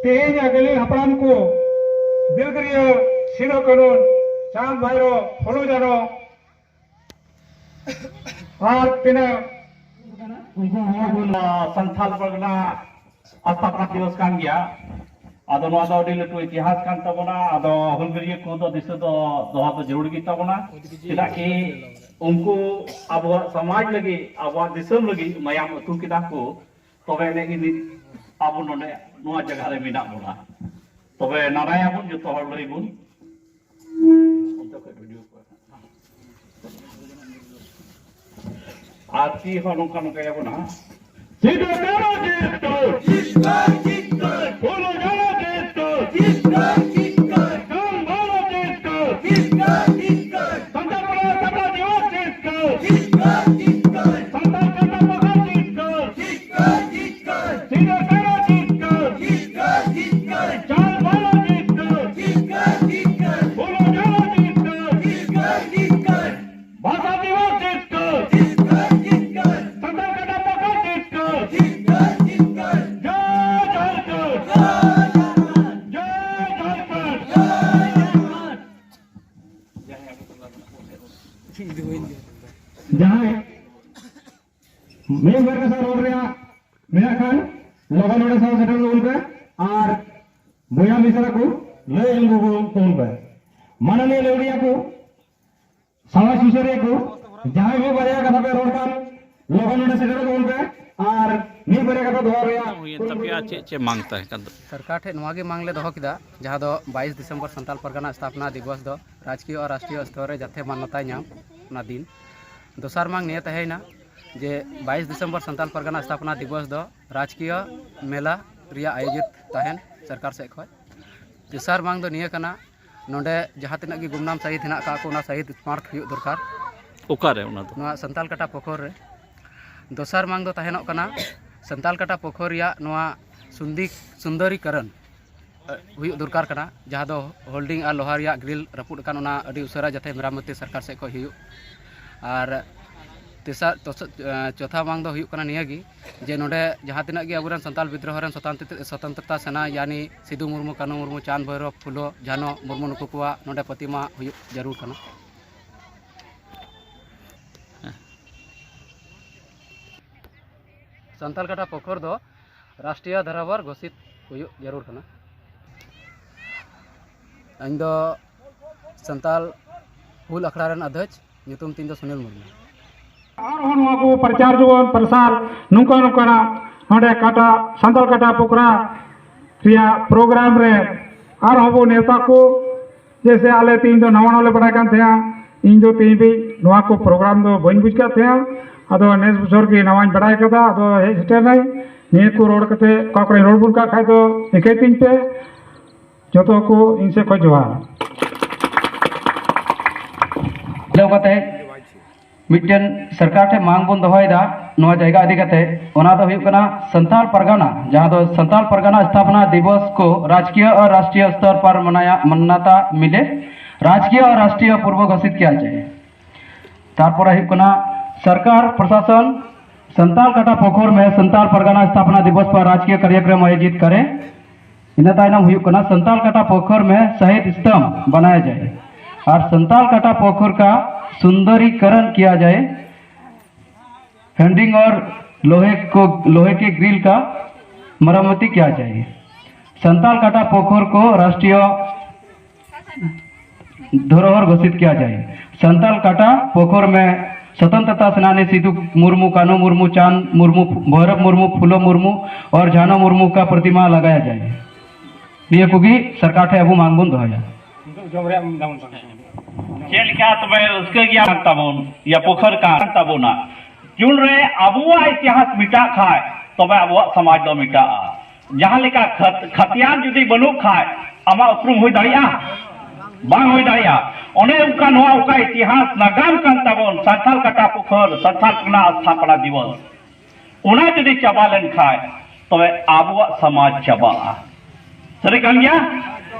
ᱛᱮᱦᱮᱧ ᱟᱹᱜᱤᱞ ᱦᱟᱯᱲᱟᱢ ᱠᱚ ᱫᱤᱞᱜᱟᱹᱨᱤᱭᱟᱹ ᱥᱤᱫᱩ ᱠᱟᱹᱱᱦᱩ, ᱪᱟᱸᱫ ᱵᱷᱟᱭᱨᱳ, ᱯᱷᱩᱞᱳ ᱡᱷᱟᱱᱳ ᱟᱨ ᱛᱤᱱᱟᱹᱜ ᱩᱱᱠᱩ ᱦᱚᱲ ᱵᱚᱱ, ᱥᱟᱱᱛᱟᱞ ᱯᱟᱨᱜᱟᱱᱟ ᱥᱛᱷᱟᱯᱚᱱᱟ ᱫᱤᱵᱚᱥ ᱠᱟᱱ ᱜᱮᱭᱟ᱾ ᱟᱫᱚ ᱱᱚᱣᱟ ᱫᱚ ᱟᱹᱰᱤ ᱞᱟᱹᱴᱩ ᱤᱛᱤᱦᱟᱥ ᱠᱟᱱ ᱛᱟᱵᱚᱱᱟ᱾ ᱟᱫᱚ ᱦᱩᱞᱜᱟᱹᱨᱤᱭᱟᱹ ᱠᱚ ᱫᱚ ᱫᱤᱥᱟᱹ ᱫᱚ ᱫᱚᱦᱚ ᱫᱚ ᱡᱟᱹᱨᱩᱲ ᱜᱮ ᱛᱟᱵᱚᱱᱟ᱾ ᱪᱮᱫᱟᱜ ᱠᱤ ᱩᱱᱠᱩ ᱟᱵᱚᱣᱟᱜ ᱥᱚᱢᱟᱡᱽ ᱞᱟᱹᱜᱤᱫ, ᱟᱵᱚᱣᱟᱜ ᱫᱤᱥᱚᱢ ᱞᱟᱹᱜᱤᱫ ᱢᱟᱭᱟᱢ ᱟᱹᱛᱩ ᱠᱮᱫᱟ ᱠᱚ, ᱛᱚᱵᱮ ᱮᱱᱮ ᱜᱮ ᱱᱤᱛ ᱟᱵᱚ ᱱᱚᱰᱮ ᱱᱚᱣᱟ ᱡᱟᱭᱜᱟ ᱨᱮ ᱢᱮᱱᱟᱜ ᱵᱚᱱᱟ᱾ ᱛᱚᱵᱮ ᱱᱟᱨᱟᱭᱟᱵᱚᱱ, ᱡᱚᱛᱚ ᱦᱚᱲ ᱞᱟᱹᱭ ᱵᱚᱱ᱾ ᱚᱱᱛᱮ ᱠᱷᱚᱡ video ᱠᱚ᱾ ᱟᱨ ᱛᱤ ᱦᱚᱸ ᱱᱚᱝᱠᱟ ᱱᱚᱝᱠᱟᱭᱟᱵᱚᱱ ᱦᱟᱸᱜ᱾ ᱥᱤᱫᱩ ᱠᱟᱹᱱᱦᱩ ᱡᱤᱛᱠᱟᱹᱨ! ᱡᱤᱛᱠᱟᱹᱨ, ᱡᱤᱛᱠᱟᱹᱨ! ᱯᱷᱩᱞᱳ ᱡᱷᱟᱱᱳ ᱡᱤᱛᱠᱟᱹᱨ! ᱡᱤᱛᱠᱟᱹᱨ, ᱡᱤᱛᱠᱟᱹᱨ! ᱪᱟᱸᱫ ᱵᱷᱟᱭᱨᱳ ᱡᱤᱛᱠᱟᱹᱨ! ᱡᱤᱛᱠᱟᱹᱨ, ᱡᱤᱛᱠᱟᱹᱨ! ᱥᱟᱱᱛᱟᱲ ᱯᱟᱨᱜᱟᱱᱟ ᱥᱛᱷᱟᱯᱚᱱᱟ ᱫᱤᱵᱚᱥ ᱡᱤᱛᱠᱟᱹᱨ! ᱡᱤᱛᱠᱟᱹᱨ, ᱡᱤᱛᱠᱟᱹᱨ! ᱥᱟᱱᱛᱟᱲ ᱠᱟᱛᱷᱟ ᱯᱟᱠᱟ ᱡᱤᱛᱠᱟᱹᱨ! ᱡᱤᱛᱠᱟᱹᱨ, ᱡᱤᱛᱠᱟᱹᱨ! ᱥᱤᱫᱩ ᱠᱟᱹᱱᱦᱩ ᱡᱤᱛᱠᱟᱹᱨ! ᱡᱤᱛᱠᱟᱹᱨ, ᱡᱤᱛᱠᱟᱹᱨ! ᱪᱟᱸᱫ ᱵᱷᱟᱭᱨᱳ ᱡᱤᱛᱠᱟᱹᱨ! ᱡᱤᱛᱠᱟᱹᱨ, ᱡᱤᱛᱠᱟᱹᱨ! ᱯᱷᱩᱞᱳ ᱡᱷᱟᱱᱳ ᱡᱤᱛᱠᱟᱹᱨ! ᱡᱤᱛᱠᱟᱹᱨ, ᱡᱤᱛᱠᱟᱹᱨ! ᱵᱷᱟᱥᱟ ᱫᱤᱵᱚᱥ ᱡᱤᱛᱠᱟᱹᱨ! ᱡᱤᱛᱠᱟᱹᱨ, ᱡᱤᱛᱠᱟᱹᱨ! ᱥᱟᱱᱛᱟᱲ ᱠᱟᱛᱷᱟ ᱯᱟᱠᱟ ᱡᱤᱛᱠᱟᱹᱨ! ᱡᱤᱛᱠᱟᱹᱨ, ᱡᱤᱛᱠᱟᱹᱨ! ᱡᱚᱭ ᱡᱷᱟᱲᱠᱷᱚᱸᱰ! ᱡᱚᱭ ᱡᱷᱟᱲᱠᱷᱚᱸᱰ! ᱡᱚᱭ ᱡᱷᱟᱲᱠᱷᱚᱸᱰ! ᱡᱚᱭ ᱡᱷᱟᱲᱠᱷᱚᱸᱰ! ᱡᱟᱦᱟᱸᱭ ᱢᱤᱫ ᱵᱟᱨ ᱠᱟᱛᱷᱟ ᱨᱚᱲ ᱨᱮᱭᱟᱜ ᱢᱮᱱᱟᱜ ᱠᱷᱟᱱ ᱞᱚᱜᱚᱱ ᱱᱚᱰᱮ ᱥᱟᱶ ᱥᱮᱴᱮᱨ ᱛᱟᱵᱚᱱ ᱯᱮ ᱟᱨ ᱵᱚᱭᱦᱟ ᱢᱤᱥᱨᱟ ᱠᱚ ᱞᱟᱹᱭ ᱟᱸᱡᱚᱢ ᱛᱟᱵᱚᱱ ᱯᱮ᱾ ᱢᱟᱱᱚᱱᱤᱭᱚ ᱞᱟᱹᱣᱲᱤᱭᱟ ᱠᱚ, ᱥᱟᱶᱟᱭ ᱥᱩᱥᱟᱹᱨᱤᱭᱟᱹ ᱠᱚ, ᱡᱟᱦᱟᱸᱭ ᱢᱤᱫ ᱵᱟᱨᱭᱟ ᱠᱟᱛᱷᱟ ᱯᱮ ᱨᱚᱲ ᱠᱷᱟᱱ ᱞᱚᱜᱚᱱ ᱱᱚᱰᱮ ᱥᱮᱴᱮᱨ ᱛᱟᱵᱚᱱ ᱯᱮ ᱟᱨ ᱢᱤᱫ ᱵᱟᱨᱭᱟ ᱠᱟᱛᱷᱟ ᱫᱚᱦᱚ ᱨᱮᱭᱟᱜ ᱦᱩᱭᱮᱱ ᱛᱟᱯᱮᱭᱟ᱾ ᱪᱮᱫ ᱪᱮᱫ ᱢᱟᱝ ᱛᱟᱦᱮᱸ ᱠᱟᱱ ᱛᱟᱯᱮᱭᱟ? ᱥᱚᱨᱠᱟᱨ ᱴᱷᱮᱱ ᱱᱚᱣᱟ ᱜᱮ ᱢᱟᱝ ᱞᱮ ᱫᱚᱦᱚ ᱠᱮᱫᱟ, ᱡᱟᱦᱟᱸ ᱫᱚ ᱵᱟᱭᱤᱥ ᱰᱤᱥᱮᱢᱵᱚᱨ ᱥᱟᱱᱛᱟᱞ ᱯᱟᱨᱜᱟᱱᱟ ᱥᱛᱷᱟᱯᱚᱱᱟ ᱫᱤᱵᱚᱥ ᱫᱚ ᱨᱟᱡᱽᱠᱤᱭᱟᱹ ᱟᱨ ᱨᱟᱥᱴᱨᱤᱭᱚ ᱥᱛᱚᱨ ᱨᱮ ᱡᱟᱛᱮ ᱢᱟᱱᱱᱚᱛᱟᱭ ᱧᱟᱢ, ᱚᱱᱟ ᱫᱤᱱ᱾ ᱫᱚᱥᱟᱨ ᱢᱟᱝ ᱱᱤᱭᱟᱹ ᱛᱟᱦᱮᱸᱭᱮᱱᱟ ᱡᱮ ᱵᱟᱭᱤᱥ ᱰᱤᱥᱮᱢᱵᱚᱨ ᱥᱟᱱᱛᱟᱞ ᱯᱟᱨᱜᱟᱱᱟ ᱥᱛᱷᱟᱯᱚᱱᱟ ᱫᱤᱵᱚᱥ ᱫᱚ ᱨᱟᱡᱽᱠᱤᱭᱟᱹ ᱢᱮᱞᱟ ᱨᱮᱭᱟᱜ ᱟᱭᱳᱡᱤᱛ ᱛᱟᱦᱮᱱ ᱥᱚᱨᱠᱟᱨ ᱥᱮᱫ ᱠᱷᱚᱱ᱾ ᱛᱮᱥᱟᱨ ᱢᱟᱝ ᱫᱚ ᱱᱤᱭᱟᱹ ᱠᱟᱱᱟ, ᱱᱚᱰᱮ ᱡᱟᱦᱟᱸ ᱛᱤᱱᱟᱹᱜ ᱜᱮ ᱜᱩᱢᱱᱟᱢ ᱥᱟᱹᱦᱤᱫ ᱦᱮᱱᱟᱜ ᱟᱠᱟᱫ ᱠᱚ, ᱚᱱᱟ ᱥᱟᱹᱦᱤᱫ ᱥᱢᱟᱨᱴ ᱦᱩᱭᱩᱜ ᱫᱚᱨᱠᱟᱨ᱾ ᱚᱠᱟᱨᱮ ᱚᱱᱟ ᱫᱚ? ᱱᱚᱣᱟ ᱥᱟᱱᱛᱟᱞ ᱠᱟᱴᱟ ᱯᱚᱠᱷᱚᱨ ᱨᱮ᱾ ᱫᱚᱥᱟᱨ ᱢᱟᱝ ᱫᱚ ᱛᱟᱦᱮᱱᱚᱜ ᱠᱟᱱᱟ ᱥᱟᱱᱛᱟᱞ ᱠᱟᱴᱟ ᱯᱚᱠᱷᱚᱨ ᱨᱮᱭᱟᱜ ᱱᱚᱣᱟ ᱥᱩᱱᱫᱤ-, ᱥᱩᱱᱫᱚᱨᱤᱠᱚᱨᱚᱱ ᱦᱩᱭᱩᱜ ᱫᱚᱨᱠᱟᱨ ᱠᱟᱱᱟ, ᱡᱟᱦᱟᱸ ᱫᱚ ᱦᱳᱞᱰᱤᱝ ᱟᱨ ᱞᱳᱦᱟ ᱨᱮᱭᱟᱜ ᱜᱨᱤᱞ ᱨᱟᱹᱯᱩᱫ ᱟᱠᱟᱱ, ᱚᱱᱟ ᱟᱹᱰᱤ ᱩᱥᱟᱹᱨᱟ ᱡᱟᱛᱮ ᱢᱮᱨᱟᱢᱚᱛᱤ ᱥᱚᱨᱠᱟᱨ ᱥᱮᱫ ᱠᱷᱚᱱ ᱦᱩᱭᱩᱜ᱾ ᱟᱨ ᱛᱮᱥᱟᱨ, ᱛᱚᱥ-, ᱮᱸ, ᱪᱚᱛᱷᱟ ᱢᱟᱝ ᱫᱚ ᱦᱩᱭᱩᱜ ᱠᱟᱱᱟ ᱱᱤᱭᱟᱹ ᱜᱮ, ᱡᱮ ᱱᱚᱰᱮ ᱡᱟᱦᱟᱸ ᱛᱤᱱᱟᱹᱜ ᱜᱮ ᱟᱵᱚᱨᱮᱱ ᱥᱟᱱᱛᱟᱞ ᱵᱤᱫᱽᱨᱳᱦᱚ ᱨᱮᱱ ᱥᱚᱛᱟᱱᱛᱨᱚ-, ᱥᱚᱛᱚᱱᱛᱨᱚᱛᱟ ᱥᱮᱱᱟ, ᱭᱟᱱᱤ ᱥᱤᱫᱩ ᱢᱩᱨᱢᱩ, ᱠᱟᱹᱱᱦᱩ ᱢᱩᱨᱢᱩ, ᱪᱟᱸᱫᱽ ᱵᱷᱳᱭᱨᱳᱵ, ᱯᱷᱩᱞᱳ, ᱡᱷᱟᱱᱚ ᱢᱩᱨᱢᱩ, ᱱᱩᱠᱩ ᱠᱚᱣᱟᱜ ᱱᱚᱰᱮ ᱯᱨᱚᱛᱤᱢᱟ ᱦᱩᱭᱩᱜ ᱡᱟᱹᱨᱩᱲ ᱠᱟᱱᱟ᱾ ᱥᱟᱱᱛᱟᱞ ᱠᱟᱴᱟ ᱯᱚᱠᱷᱚᱨ ᱫᱚ ᱨᱟᱥᱴᱨᱤᱭᱚ ᱫᱷᱚᱨᱚᱦᱚᱨ ᱜᱷᱳᱥᱤᱛ ᱦᱩᱭᱩᱜ ᱡᱟᱹᱨᱩᱲ ᱠᱟᱱᱟ᱾ ᱤᱧ ᱫᱚ ᱥᱟᱱᱛᱟᱞ ᱦᱩᱞ ᱟᱠᱷᱲᱟ ᱨᱮᱱ ᱚᱫᱷᱭᱚᱠᱥ, ᱧᱩᱛᱩᱢ ᱛᱤᱧ ᱫᱚ ᱥᱩᱱᱤᱞ ᱢᱩᱨᱢᱩ᱾ ᱟᱨᱦᱚᱸ ᱱᱚᱣᱟ ᱠᱚ ᱯᱨᱚᱪᱟᱨ ᱡᱮᱢᱚᱱ ᱯᱨᱚᱥᱟᱨ ᱱᱚᱝᱠᱟ ᱱᱚᱝᱠᱟᱱᱟᱜ ᱱᱚᱰᱮ ᱠᱟᱴᱟ, ᱥᱟᱱᱛᱟᱞ ᱠᱟᱴᱟ ᱯᱚᱠᱷᱚᱨ ᱨᱮᱭᱟᱜ ᱯᱨᱳᱜᱨᱟᱢ ᱨᱮ ᱟᱨᱦᱚᱸ ᱵᱚ ᱱᱮᱣᱛᱟ ᱠᱚ᱾ ᱡᱮᱭᱥᱮ ᱟᱞᱮ ᱛᱮᱦᱮᱧ ᱫᱚ ᱱᱟᱣᱟ ᱱᱟᱣᱟ ᱞᱮ ᱵᱟᱲᱟᱭ ᱠᱟᱱ ᱛᱟᱦᱮᱸᱜᱼᱟ, ᱤᱧ ᱫᱚ ᱛᱮᱦᱮᱧ ᱫᱚ ᱱᱚᱣᱟ ᱠᱚ ᱯᱨᱳᱜᱨᱟᱢ ᱫᱚ ᱵᱟᱹᱧ ᱵᱩᱡᱽ ᱠᱟᱫ ᱛᱟᱦᱮᱸᱜᱼᱟ᱾ ᱟᱫᱚ ᱱᱮᱥ ᱵᱚᱪᱷᱚᱨ ᱜᱮ ᱱᱟᱣᱟᱧ ᱵᱟᱲᱟᱭ ᱠᱟᱫᱟ, ᱟᱫᱚ ᱦᱮᱡ ᱥᱮᱴᱮᱨ ᱱᱟᱹᱧ᱾ ᱱᱤᱭᱟᱹ ᱠᱚ ᱨᱚᱲ ᱠᱟᱛᱮ ᱚᱠᱟ ᱠᱚᱨᱮᱧ ᱨᱚᱲ ᱵᱷᱩᱞ ᱠᱟᱜ ᱠᱷᱟᱡ ᱫᱚ ᱤᱠᱟᱹᱭ ᱛᱤᱧ ᱯᱮ᱾ ᱡᱚᱛᱚ ᱠᱚ ᱤᱧ ᱥᱮᱫ ᱠᱷᱚᱱ ᱡᱚᱦᱟᱨ᱾ ᱠᱷᱩᱞᱟᱹᱣ ᱠᱟᱛᱮ ᱢᱤᱫᱴᱮᱱ ᱥᱚᱨᱠᱟᱨ ᱴᱷᱮᱱ ᱢᱟᱝ ᱵᱚᱱ ᱫᱚᱦᱚᱭᱮᱫᱟ ᱱᱚᱣᱟ ᱡᱟᱭᱜᱟ ᱤᱫᱤ ᱠᱟᱛᱮ, ᱚᱱᱟ ᱫᱚ ᱦᱩᱭᱩᱜ ᱠᱟᱱᱟ ᱥᱟᱱᱛᱟᱲ ᱯᱟᱨᱜᱟᱱᱟ, ᱡᱟᱦᱟᱸ ᱫᱚ ᱥᱟᱱᱛᱟᱲ ᱯᱟᱨᱜᱟᱱᱟ ᱥᱛᱷᱟᱯᱚᱱᱟ ᱫᱤᱵᱚᱥ ᱠᱚ ᱨᱟᱡᱽᱠᱤᱭᱚ ᱟᱨ ᱨᱟᱥᱴᱨᱤᱭᱚ ᱥᱛᱚᱨ ᱯᱟᱨ ᱢᱟᱱᱟᱭᱟ, ᱢᱟᱱᱱᱟᱛᱟ ᱢᱤᱞᱮ, ᱨᱟᱡᱽᱠᱤᱭᱚ ᱟᱨ ᱨᱟᱥᱴᱨᱤᱭᱚ ᱯᱩᱨᱵᱚ ᱜᱷᱳᱥᱤᱛ ᱠᱤᱭᱟ ᱡᱟᱭ᱾ ᱛᱟᱨᱯᱚᱨᱮ ᱦᱩᱭᱩᱜ ᱠᱟᱱᱟ ᱥᱚᱨᱠᱟᱨ ᱯᱨᱚᱥᱟᱥᱚᱱ ᱥᱟᱱᱛᱟᱲ ᱠᱟᱴᱟ ᱯᱚᱠᱷᱚᱨ ᱢᱮ ᱥᱟᱱᱛᱟᱲ ᱯᱟᱨᱜᱟᱱᱟ ᱥᱛᱷᱟᱯᱚᱱᱟ ᱫᱤᱵᱚᱥ ᱯᱟᱨ ᱨᱟᱡᱽᱠᱤᱭᱚ ᱠᱟᱨᱭᱚᱠᱨᱚᱢ ᱟᱭᱳᱡᱤᱛ ᱠᱟᱨᱮ᱾ ᱤᱱᱟᱹ ᱛᱟᱭᱱᱚᱢ ᱦᱩᱭᱩᱜ ᱠᱟᱱᱟ ᱥᱟᱱᱛᱟᱲ ᱠᱟᱴᱟ ᱯᱚᱠᱷᱚᱨ ᱢᱮ ᱥᱟᱦᱤᱛ ᱥᱛᱚᱢᱵᱷ ᱵᱟᱱᱟᱭᱟ ᱡᱟᱭ ᱟᱨ ᱥᱟᱱᱛᱟᱲ ᱠᱟᱴᱟ ᱯᱚᱠᱷᱚᱨ ᱠᱟ ᱥᱩᱱᱫᱚᱨᱤᱠᱚᱨᱚᱱ ᱠᱤᱭᱟ ᱡᱟᱭ, ᱦᱮᱱᱰᱤᱝ ᱚᱨ ᱞᱳᱦᱮ ᱠᱚ, ᱞᱳᱦᱮ ᱠᱮ ᱜᱨᱤᱞ ᱠᱟ ᱢᱟᱨᱟᱢᱢᱚᱛᱤ ᱠᱤᱭᱟ ᱡᱟᱭ᱾ ᱥᱟᱱᱛᱟᱲ ᱠᱟᱴᱟ ᱯᱚᱠᱷᱚᱨ ᱠᱚ ᱨᱟᱥᱴᱨᱤᱭᱚ ᱫᱷᱚᱨᱚᱦᱚᱨ ᱜᱷᱳᱥᱤᱛ ᱠᱤᱭᱟ ᱡᱟᱭ᱾ ᱥᱟᱱᱛᱟᱲ ᱠᱟᱴᱟ ᱯᱚᱠᱷᱚᱨ ᱢᱮ ᱥᱚᱛᱚᱱᱛᱨᱚᱛᱟ ᱥᱮᱱᱟᱱᱤ ᱥᱤᱫᱩ ᱢᱩᱨᱢᱩ, ᱠᱟᱱᱦᱩ ᱢᱩᱨᱢᱩ, ᱪᱟᱸᱫᱽ ᱢᱩᱨᱢᱩ, ᱵᱷᱚᱭᱨᱚᱵ ᱢᱩᱨᱢᱩ, ᱯᱷᱩᱞᱚ ᱢᱩᱨᱢᱩ ᱚᱨ ᱡᱷᱟᱱᱚ ᱢᱩᱨᱢᱩ ᱠᱟ ᱯᱨᱚᱛᱤᱢᱟ ᱞᱟᱜᱟᱭᱟ ᱡᱟᱭ᱾ ᱱᱤᱭᱟᱹ ᱠᱚᱜᱮ ᱥᱚᱨᱠᱟᱨ ᱴᱷᱮᱱ ᱟᱵᱚ ᱢᱟᱝ ᱵᱚᱱ ᱫᱚᱦᱚᱭᱟ᱾ ᱪᱮᱫ ᱞᱮᱠᱟ ᱛᱚᱵᱮ ᱨᱟᱹᱥᱠᱟᱹ ᱜᱮᱭᱟ ᱛᱟᱵᱚᱱ, ᱭᱟ ᱯᱚᱠᱷᱚᱨ ᱠᱟᱱ ᱛᱟᱵᱚᱱᱟ? ᱡᱩᱱ ᱨᱮ ᱟᱵᱚᱣᱟᱜ ᱤᱛᱤᱦᱟᱥ ᱢᱮᱴᱟᱜ ᱠᱷᱟᱡ ᱛᱚᱵᱮ ᱟᱵᱚᱣᱟᱜ ᱥᱚᱢᱟᱡᱽ ᱫᱚ ᱢᱮᱴᱟᱜᱼᱟ᱾ ᱡᱟᱦᱟᱸ ᱞᱮᱠᱟ ᱠᱷᱟᱛ-, ᱠᱷᱟᱛᱤᱭᱟᱱ ᱡᱩᱫᱤ ᱵᱟᱹᱱᱩᱜ ᱠᱷᱟᱡ ᱟᱢᱟᱜ ᱩᱯᱨᱩᱢ ᱦᱩᱭ ᱫᱟᱲᱮᱭᱟᱜᱼᱟ? ᱵᱟᱝ ᱦᱩᱭ ᱫᱟᱲᱮᱭᱟᱜᱼᱟ᱾ ᱚᱱᱮ ᱚᱱᱠᱟ ᱱᱚᱣᱟ ᱚᱠᱟ ᱤᱛᱤᱦᱟᱥ ᱱᱟᱜᱟᱢ ᱠᱟᱱ ᱛᱟᱵᱚᱱ, ᱥᱟᱱᱛᱟᱲ ᱠᱟᱴᱟ ᱯᱩᱠᱷᱟᱹᱨ, ᱥᱟᱱᱛᱟᱲ ᱠᱚᱱᱟ ᱥᱛᱷᱟᱯᱚᱱᱟ ᱫᱤᱵᱚᱥ, ᱚᱱᱟ ᱡᱩᱫᱤ ᱪᱟᱵᱟ ᱞᱮᱱᱠᱷᱟᱱ, ᱛᱚᱵᱮ ᱟᱵᱚᱣᱟᱜ ᱥᱚᱢᱟᱡᱽ ᱪᱟᱵᱟᱜᱼᱟ᱾ ᱥᱟᱹᱨᱤ ᱠᱟᱱ ᱜᱮᱭᱟ?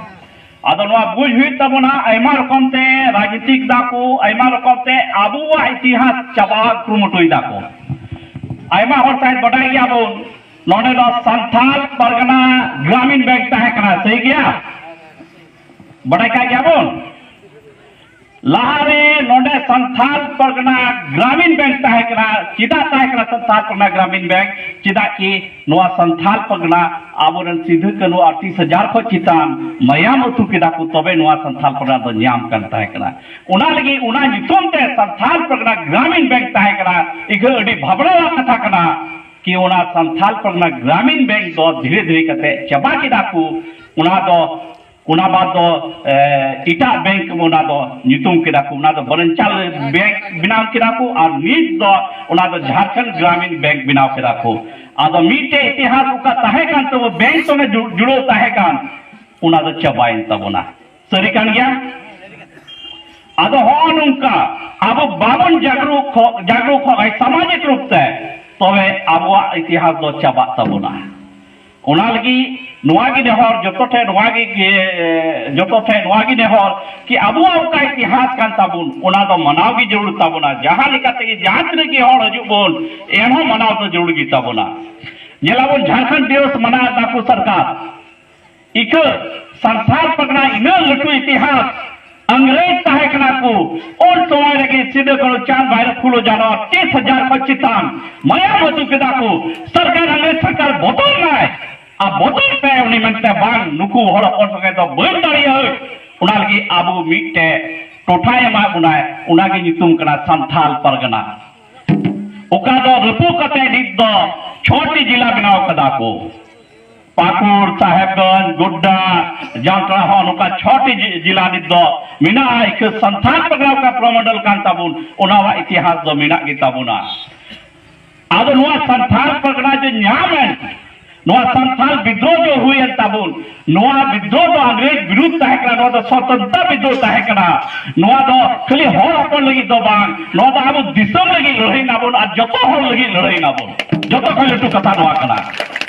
ᱟᱫᱚ ᱱᱚᱣᱟ ᱵᱩᱡᱽ ᱦᱩᱭᱩᱜ ᱛᱟᱵᱚᱱᱟ, ᱟᱭᱢᱟ ᱨᱚᱠᱚᱢ ᱛᱮ ᱨᱟᱡᱽᱱᱤᱛᱤᱠ ᱫᱟᱠᱚ, ᱟᱭᱢᱟ ᱨᱚᱠᱚᱢ ᱛᱮ ᱟᱵᱚᱣᱟᱜ ᱤᱛᱤᱦᱟᱥ ᱪᱟᱵᱟ ᱠᱩᱨᱩᱢᱩᱴᱩᱭ ᱫᱟᱠᱚ᱾ ᱟᱭᱢᱟ ᱦᱚᱲ ᱥᱟᱭᱮᱫ ᱵᱟᱰᱟᱭ ᱜᱮᱭᱟᱵᱚᱱ, ᱱᱚᱰᱮ ᱫᱚ ᱥᱟᱱᱛᱟᱞ ᱯᱟᱨᱜᱟᱱᱟ ᱜᱨᱟᱢᱤᱱ ᱵᱮᱝᱠ ᱛᱟᱦᱮᱸ ᱠᱟᱱᱟ, ᱥᱟᱹᱨᱤ ᱜᱮᱭᱟ? ᱵᱟᱰᱟᱭ ᱠᱟᱜ ᱜᱮᱭᱟᱵᱚᱱ? ᱞᱟᱦᱟᱨᱮ ᱱᱚᱰᱮ ᱥᱟᱱᱛᱷᱟᱞ ᱯᱟᱨᱜᱟᱱᱟ ᱜᱨᱟᱢᱤᱱ ᱵᱮᱝᱠ ᱛᱟᱦᱮᱸ ᱠᱟᱱᱟ᱾ ᱪᱮᱫᱟᱜ ᱛᱟᱦᱮᱸ ᱠᱟᱱᱟ ᱥᱟᱱᱛᱷᱟᱞ ᱯᱟᱨᱜᱟᱱᱟ ᱜᱨᱟᱢᱤᱱ ᱵᱮᱝᱠ? ᱪᱮᱫᱟᱜ ᱠᱤ ᱱᱚᱣᱟ ᱥᱟᱱᱛᱷᱟᱞ ᱯᱟᱨᱜᱟᱱᱟ ᱟᱵᱚᱨᱮᱱ ᱥᱤᱫᱷᱩ ᱠᱟᱹᱱᱦᱩ ᱟᱨ ᱛᱤᱥ ᱦᱟᱡᱟᱨ ᱠᱷᱚᱱ ᱪᱮᱛᱟᱱ ᱢᱟᱭᱟᱢ ᱟᱹᱛᱩ ᱠᱮᱫᱟ ᱠᱚ, ᱛᱚᱵᱮ ᱱᱚᱣᱟ ᱥᱟᱱᱛᱷᱟᱞ ᱯᱟᱨᱜᱟᱱᱟ ᱫᱚ ᱧᱟᱢ ᱠᱟᱱ ᱛᱟᱦᱮᱸ ᱠᱟᱱᱟ᱾ ᱚᱱᱟ ᱞᱟᱹᱜᱤᱫ ᱚᱱᱟ ᱧᱩᱛᱩᱢ ᱛᱮ ᱥᱟᱱᱛᱷᱟᱞ ᱯᱟᱨᱜᱟᱱᱟ ᱜᱨᱟᱢᱤᱱ ᱵᱮᱝᱠ ᱛᱟᱦᱮᱸ ᱠᱟᱱᱟ᱾ ᱤᱠᱷᱟᱹ ᱟᱹᱰᱤ ᱵᱷᱟᱵᱽᱱᱟ ᱨᱮᱱᱟᱜ ᱠᱟᱛᱷᱟ ᱠᱟᱱᱟ ᱠᱤ ᱚᱱᱟ ᱥᱟᱱᱛᱷᱟᱞ ᱯᱟᱨᱜᱟᱱᱟ ᱜᱨᱟᱢᱤᱱ ᱵᱮᱝᱠ ᱫᱚ ᱫᱷᱤᱨᱮ ᱫᱷᱤᱨᱮ ᱠᱟᱛᱮ ᱪᱟᱵᱟ ᱠᱮᱫᱟ ᱠᱚ᱾ ᱚᱱᱟ ᱫᱚ ᱚᱱᱟ ᱵᱟᱫ ᱫᱚ, ᱮ, ᱮᱴᱟᱜ ᱵᱮᱝᱠ ᱚᱱᱟ ᱫᱚ ᱧᱩᱛᱩᱢ ᱠᱮᱫᱟ ᱠᱚ, ᱚᱱᱟ ᱫᱚ ᱵᱨᱟᱱᱪᱟᱞ ᱵᱮᱝᱠ ᱵᱮᱱᱟᱣ ᱠᱮᱫᱟ ᱠᱚ, ᱟᱨ ᱱᱤᱛ ᱫᱚ ᱚᱱᱟ ᱫᱚ ᱡᱷᱟᱲᱠᱷᱚᱸᱰ ᱜᱨᱟᱢᱤᱱ ᱵᱮᱝᱠ ᱵᱮᱱᱟᱣ ᱠᱮᱫᱟ ᱠᱚ᱾ ᱟᱫᱚ ᱢᱤᱫᱴᱮᱡ ᱤᱛᱤᱦᱟᱥ ᱚᱠᱟ ᱛᱟᱦᱮᱸ ᱠᱟᱱ ᱛᱟᱵᱚ, ᱵᱮᱝᱠ ᱥᱚᱸᱜᱮ ᱡᱩ-, ᱡᱩᱲᱟᱹᱣ ᱛᱟᱦᱮᱸ ᱠᱟᱱ, ᱚᱱᱟ ᱫᱚ ᱪᱟᱵᱟᱭᱮᱱ ᱛᱟᱵᱚᱱᱟ᱾ ᱥᱟᱹᱨᱤ ᱠᱟᱱ ᱜᱮᱭᱟ? ᱟᱫᱚ ᱦᱚᱸᱜᱼᱚ ᱱᱚᱝᱠᱟ ᱟᱵᱚ ᱵᱟᱵᱚᱱ ᱡᱟᱜᱽᱨᱩᱠ, ᱡᱟᱜᱽᱨᱩᱠ ᱥᱟᱢᱟᱡᱤᱠ ᱨᱩᱯ ᱛᱮ, ᱛᱚᱵᱮ ᱟᱵᱚᱣᱟᱜ ᱤᱛᱤᱦᱟᱥ ᱫᱚ ᱪᱟᱵᱟᱜ ᱛᱟᱵᱚᱱᱟ᱾ ᱚᱱᱟ ᱞᱟᱹᱜᱤᱫ ᱱᱚᱣᱟ ᱜᱮ ᱱᱮᱦᱚᱨ ᱡᱚᱛᱚ ᱴᱷᱮᱱ, ᱱᱚᱣᱟ ᱜᱮ, ᱜᱮ, ᱡᱚᱛᱚ ᱴᱷᱮᱱ ᱱᱚᱣᱟ ᱜᱮ ᱱᱮᱦᱚᱨ ᱠᱤ ᱟᱵᱚᱣᱟᱜ ᱚᱠᱟ ᱤᱛᱤᱦᱟᱥ ᱠᱟᱱ ᱛᱟᱵᱚᱱ, ᱚᱱᱟ ᱫᱚ ᱢᱟᱱᱟᱣ ᱜᱮ ᱡᱟᱹᱨᱩᱲ ᱛᱟᱵᱚᱱᱟ᱾ ᱡᱟᱦᱟᱸ ᱞᱮᱠᱟ ᱛᱮᱜᱮ ᱡᱟᱦᱟᱸ ᱛᱤᱱᱟᱹᱜ ᱜᱮ ᱦᱚᱲ ᱦᱤᱡᱩᱜ ᱵᱚᱱ, ᱮᱱᱦᱚᱸ ᱢᱟᱱᱟᱣ ᱫᱚ ᱡᱟᱹᱨᱩᱲ ᱜᱮ ᱛᱟᱵᱚᱱᱟ᱾ ᱧᱮᱞᱟᱵᱚᱱ, ᱡᱷᱟᱲᱠᱷᱚᱸᱰ ᱫᱤᱵᱚᱥ ᱢᱟᱱᱟᱣ ᱫᱟᱠᱚ ᱥᱚᱨᱠᱟᱨ, ᱤᱠᱟᱹ ᱥᱟᱱᱛᱟᱲ ᱯᱟᱨᱜᱟᱱᱟ ᱤᱱᱟᱹᱜ ᱞᱟᱹᱴᱩ ᱤᱛᱤᱦᱟᱥ, ᱤᱝᱨᱮᱡᱽ ᱛᱟᱦᱮᱸ ᱠᱟᱱᱟ ᱠᱚ, ᱩᱱ ᱥᱚᱢᱚᱭ ᱨᱮᱜᱮ ᱥᱤᱫᱩ ᱠᱟᱹᱱᱦᱩ ᱪᱟᱸᱫᱽ ᱵᱷᱟᱭᱨᱚ ᱯᱷᱩᱞᱳ ᱡᱷᱟᱱᱚ ᱛᱤᱥ ᱦᱟᱡᱟᱨ ᱠᱷᱚᱱ ᱪᱮᱛᱟᱱ ᱢᱟᱭᱟᱢ ᱟᱹᱛᱩ ᱠᱮᱫᱟ ᱠᱚ᱾ ᱥᱚᱨᱠᱟᱨ, ᱤᱝᱨᱮᱡᱽ ᱥᱚᱨᱠᱟᱨ ᱵᱚᱫᱚᱞ ᱱᱟᱭ, ᱟᱨ ᱵᱚᱫᱚᱞ ᱛᱮ ᱩᱱᱤ ᱢᱮᱱᱛᱮ ᱵᱟᱝ, ᱱᱩᱠᱩ ᱦᱚᱲ ᱦᱚᱯᱚᱱ ᱥᱚᱸᱜᱮ ᱫᱚ ᱵᱟᱹᱧ ᱫᱟᱲᱮᱭᱟᱜᱼᱟ᱾ ᱚᱱᱟ ᱞᱟᱹᱜᱤᱫ ᱟᱵᱚ ᱢᱤᱫᱴᱮᱡ ᱴᱚᱴᱷᱟᱭ ᱮᱢᱟ ᱵᱚᱱᱟᱭ, ᱚᱱᱟᱜᱮ ᱧᱩᱛᱩᱢ ᱠᱟᱱᱟ ᱥᱟᱱᱛᱷᱟᱞ ᱯᱟᱨᱜᱟᱱᱟ᱾ ᱚᱠᱟ ᱫᱚ ᱨᱟᱹᱯᱩᱫ ᱠᱟᱛᱮ ᱱᱤᱛ ᱫᱚ ᱪᱷᱚᱴᱤ ᱡᱮᱞᱟ ᱵᱮᱱᱟᱣ ᱠᱟᱫᱟ ᱠᱚ᱾ ᱯᱟᱹᱠᱩᱲ, ᱥᱟᱦᱮᱵᱽᱜᱚᱸᱡᱽ, ᱜᱳᱰᱰᱟ, ᱡᱟᱢᱛᱟᱲᱟ, ᱦᱚᱸ ᱱᱚᱝᱠᱟ ᱪᱷᱚᱴᱤ ᱡᱮ-, ᱡᱮᱞᱟ ᱱᱤᱛ ᱫᱚ ᱢᱮᱱᱟᱜᱼᱟ᱾ ᱤᱠᱷᱟᱹ ᱥᱟᱱᱛᱟᱲ ᱯᱟᱨᱜᱟᱱᱟ ᱚᱠᱟ ᱯᱨᱚᱢᱚᱱᱰᱚᱞ ᱠᱟᱱ ᱛᱟᱵᱚᱱ, ᱚᱱᱟᱣᱟᱜ ᱤᱛᱤᱦᱟᱥ ᱫᱚ ᱢᱮᱱᱟᱜ ᱜᱮ ᱛᱟᱵᱚᱱᱟ᱾ ᱟᱫᱚ ᱱᱚᱣᱟ ᱥᱟᱱᱛᱟᱲ ᱯᱟᱨᱜᱟᱱᱟ ᱡᱮ ᱧᱟᱢ ᱮᱱ, ᱱᱚᱣᱟ ᱥᱟᱱᱛᱟᱞ ᱵᱤᱫᱽᱨᱳᱦ ᱡᱚ ᱦᱩᱭᱮᱱ ᱛᱟᱵᱚᱱ, ᱱᱚᱣᱟ ᱵᱤᱫᱽᱨᱳᱦ ᱫᱚ ᱤᱝᱨᱮᱡᱽ ᱵᱤᱨᱩᱫᱷ ᱛᱟᱦᱮᱸ ᱠᱟᱱᱟ, ᱱᱚᱣᱟ ᱫᱚ ᱥᱚᱛᱚᱱᱛᱨᱚ ᱵᱤᱫᱽᱨᱳᱦ ᱛᱟᱦᱮᱸ ᱠᱟᱱᱟ᱾ ᱱᱚᱣᱟ ᱫᱚ ᱠᱷᱟᱹᱞᱤ ᱦᱚᱲ ᱦᱚᱯᱚᱱ ᱞᱟᱹᱜᱤᱫ ᱫᱚ ᱵᱟᱝ, ᱱᱚᱣᱟ ᱫᱚ ᱟᱵᱚ ᱫᱤᱥᱚᱢ ᱞᱟᱹᱜᱤᱫ ᱞᱟᱹᱲᱦᱟᱹᱭ ᱱᱟᱵᱚᱱ ᱟᱨ ᱡᱚᱛᱚ ᱦᱚᱲ ᱞᱟᱹᱜᱤᱫ ᱞᱟᱹᱲᱦᱟᱹᱭ ᱱᱟᱵᱚᱱ᱾ ᱡᱚᱛᱚ ᱠᱷᱚᱱ ᱞᱟᱹᱴᱩ ᱠᱟᱛᱷᱟ ᱱᱚᱣᱟ ᱠᱟᱱᱟ᱾